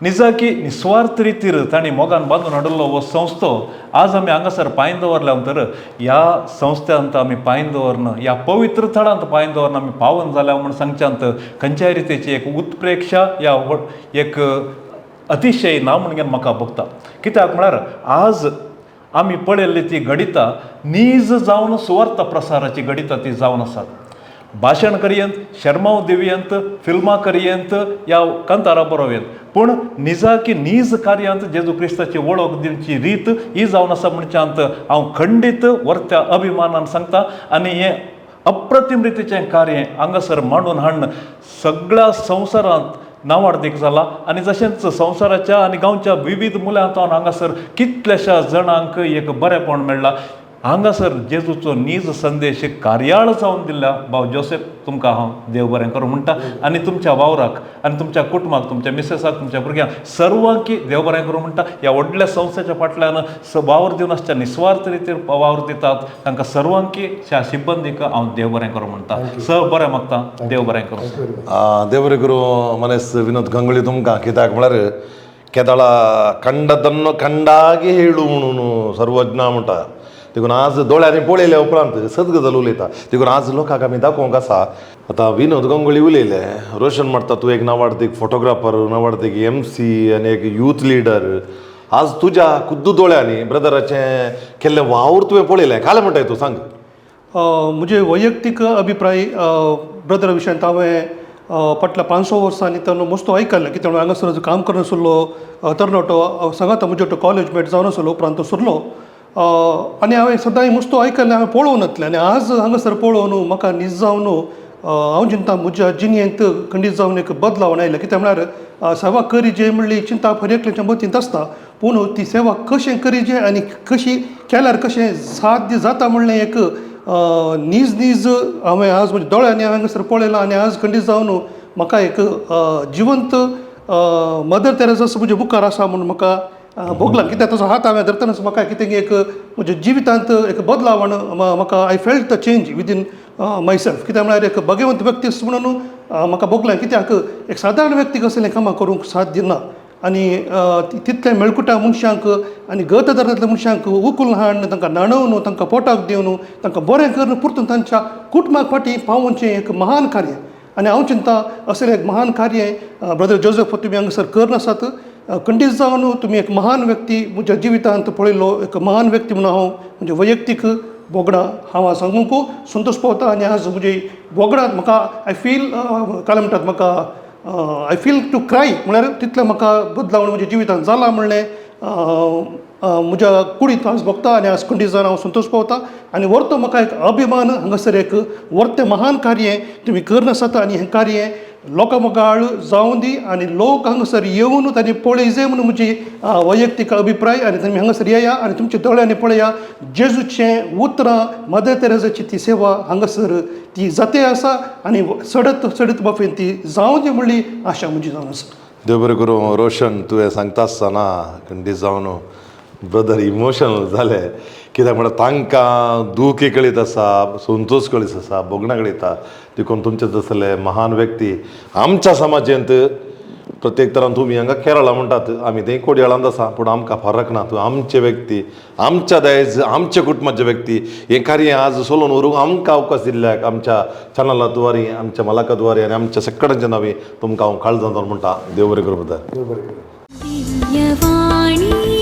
निजाकी निस्वार्थ रितीर तांणी मोगान बांदून हाडिल्लो हो संस्थो आज आमी हांगासर पांय दवरल्या तर ह्या संस्थ्यांत आमी पांय दवरन, ह्या पवित्र थळांत पांय दवरन आमी पावन जाल्या म्हूण सांगच्यांत खंयच्याय रितीची एक उत्प्रेक्षा या एक अतिशय ना म्हणून म्हाका भोगता. कित्याक म्हळ्यार आज आमी पळयल्ली ती घडितां नीज जावन सुवार्थ प्रसाराची घडितां ती जावन आसात. भाशण करयेंत, शर्माव दिवयेंत, फिल्मां करयेंत या कांतारां बरोवयेंत, पूण निजाकी नीज कार्यांत जेजू क्रिस्ताची वळख दिवची रीत ही जावन आसा म्हणच्यांत हांव खंडीत वर्त्या अभिमानान सांगता. आनी हें अप्रतीम रितीचें कार्य हांगासर मांडून हाडून सगळ्या संवसारांत नांवाडदीक जाला आनी तशेंच संवसाराच्या आनी गांवच्या विविध मुल्यांत हांगासर कितल्याश्या जाणांक एक बरेंपण मेळ्ळां. हांगासर जेजूचो नीज संदेश कार्याळ जावन दिल्ल्या भाव जोसेफ तुमकां हांव देव बरें करूं म्हणटा आनी तुमच्या वावराक आनी तुमच्या कुटुंबाक, तुमच्या मिसेसाक, तुमच्या भुरग्यांक सर्वांकी देव बरें करूं म्हणटा. ह्या व्हडल्या संस्थेच्या फाटल्यान वावर दिवन आसच्या निस्वार्थ रितीर वावर दितात तांकां सर्वांकी ह्या सिब्बंदीक हांव देव बरें करूं म्हणटा. स बरें मागता, देव बरें करूं. देव बरें करूं मनेस विनोद गंगोळी तुमकां, कित्याक म्हळ्यार केदळा कंडदನ್ನು कंडागी हेळू म्हणून सर्वज्ञ म्हणटा, देखून आज दोळ्यांनी पळयल्या उपरांत सत गजाल उलयता. देखून आज लोकांक आमी दाखोवंक आसा. आतां विनोद गंगोळी उलयले, रोशन म्हणटा तूं एक नावाडतीक फोटोग्राफर, नावाडतीक MC आनी एक यूथ लिडर. आज तुज्या खुद्द दोळ्यांनी ब्रदराचें केल्लें वावर तुवें पळयलें, कालें म्हणटाय तूं सांग. म्हजे वैयक्तीक अभिप्राय ब्रदरा विशयांत हांवें फाटल्या 500 वर्सांनी ताणें मस्तो आयकलें की ताणें हांगासर काम करून आशिल्लो तरणाटो सांगाता म्हज्यो तो कॉलेज मेट जावन आसलो, उपरांत तो सरलो आनी हांवें सदांय मस्तो आयकलें, हांवें पळोवन येतलें आनी आज हांगासर पळोवन म्हाका नीज जावन हांव चिंता म्हज्या जिणेंत खंडीत जावन एक बदलावण आयलें. कित्याक म्हळ्यार सेवा करीजे म्हणली चिंता हर एकल्याच्या मतींत आसता, पूण ती सेवा कशें करीजे आनी कशी केल्यार कशें साध्य जाता म्हणलें एक नीज नीज हांवें आज म्हज्या दोळ्यांनी हांवें हांगासर पळयलां आनी आज खंडीत जावन म्हाका एक जिवंत मदर तेरेसा म्हज्या मुखार आसा म्हूण म्हाका भोगलां. कित्याक तसो हात हांवें धरतनाच म्हाका कितें एक म्हज्या जिवितांत एक बदलावण म्हाका I felt the change within myself. कित्याक म्हळ्यार एक भगवंत व्यक्ती म्हणून म्हाका भोगलें, कित्याक एक सादारण व्यक्ती कसलें कामां करूंक साध्य ना आनी तितल्या मेळकुट्या मनशांक आनी गत दरांतल्या मनशांक उखलून हाडून तांकां न्हाणोवन तांकां पोटाक दिवन तांकां बरें करून परतून तांच्या कुटुंबाक फाटीं पावोवचें एक महान कार्य. आनी हांव चिंता असलें एक महान कार्य ब्रदर जोजफ तुमी हांगासर करून आसात. खंडीत जावन तुमी एक महान व्यक्ती, म्हज्या जिवितांत पळयल्लो एक महान व्यक्ती म्हणून हांव म्हजे वैयक्तीक भोगणां हांव आज सांगूंक संतोश पावता. आनी आज म्हजी भोगणां म्हाका I feel काय म्हणटात म्हाका I feel two cry, म्हळ्यार तितलें म्हाका बदलावण म्हज्या जिवितांत जालां म्हणलें म्हज्या कुडींत आज भोगता आनी आज खंडीत जावन हांव संतोश पावता. आनी व्हरतो म्हाका एक अभिमान हांगासर एक व्हरतें महान कार्य तुमी करून आसात आनी हें कार्य लोकां मुखार जावं दी आनी लोक हांगासर येवन तांणी पळय म्हणून म्हजी वैयक्तीक अभिप्राय. आनी तुमी हांगासर येया आनी तुमच्या दोळ्यांनी पळया जेजूचें उतरां, मदर तेरेजाची ती सेवा हांगासर ती जाते आसा आनी चडत चडत बाबतींत ती जावं दी म्हणली आशा म्हजी जावन आसा. देव बरें करूं रोशन, तुवें सांगता आसतना खंडीत जावन ब्रदर इमोशनल जाले, कित्याक म्हळ्यार तांकां दूख कळीत आसा, संतोश कळीत आसा, भोगणां कळयता. देखून तुमचे तसले महान व्यक्ती आमच्या समाजेंत प्रत्येक तरान तुमी हांगा केरळा म्हणटात, आमी थंय कोडयाळांत आसा, पूण आमकां फरक ना. तूं आमचे व्यक्ती, आमच्या दायज, आमच्या कुटुंबाचे व्यक्ती, हें कार्य आज सोलोवन व्हरूंक आमकां अवकाश दिल्ल्याक आमच्या चॅनला द्वारे, आमच्या मलाका द्वारे आनी आमच्या सगळ्यांच्या नांवे तुमकां हांव काळजांत म्हणटा, देव बरें करूं ब्रदर. दिव्यवाणी.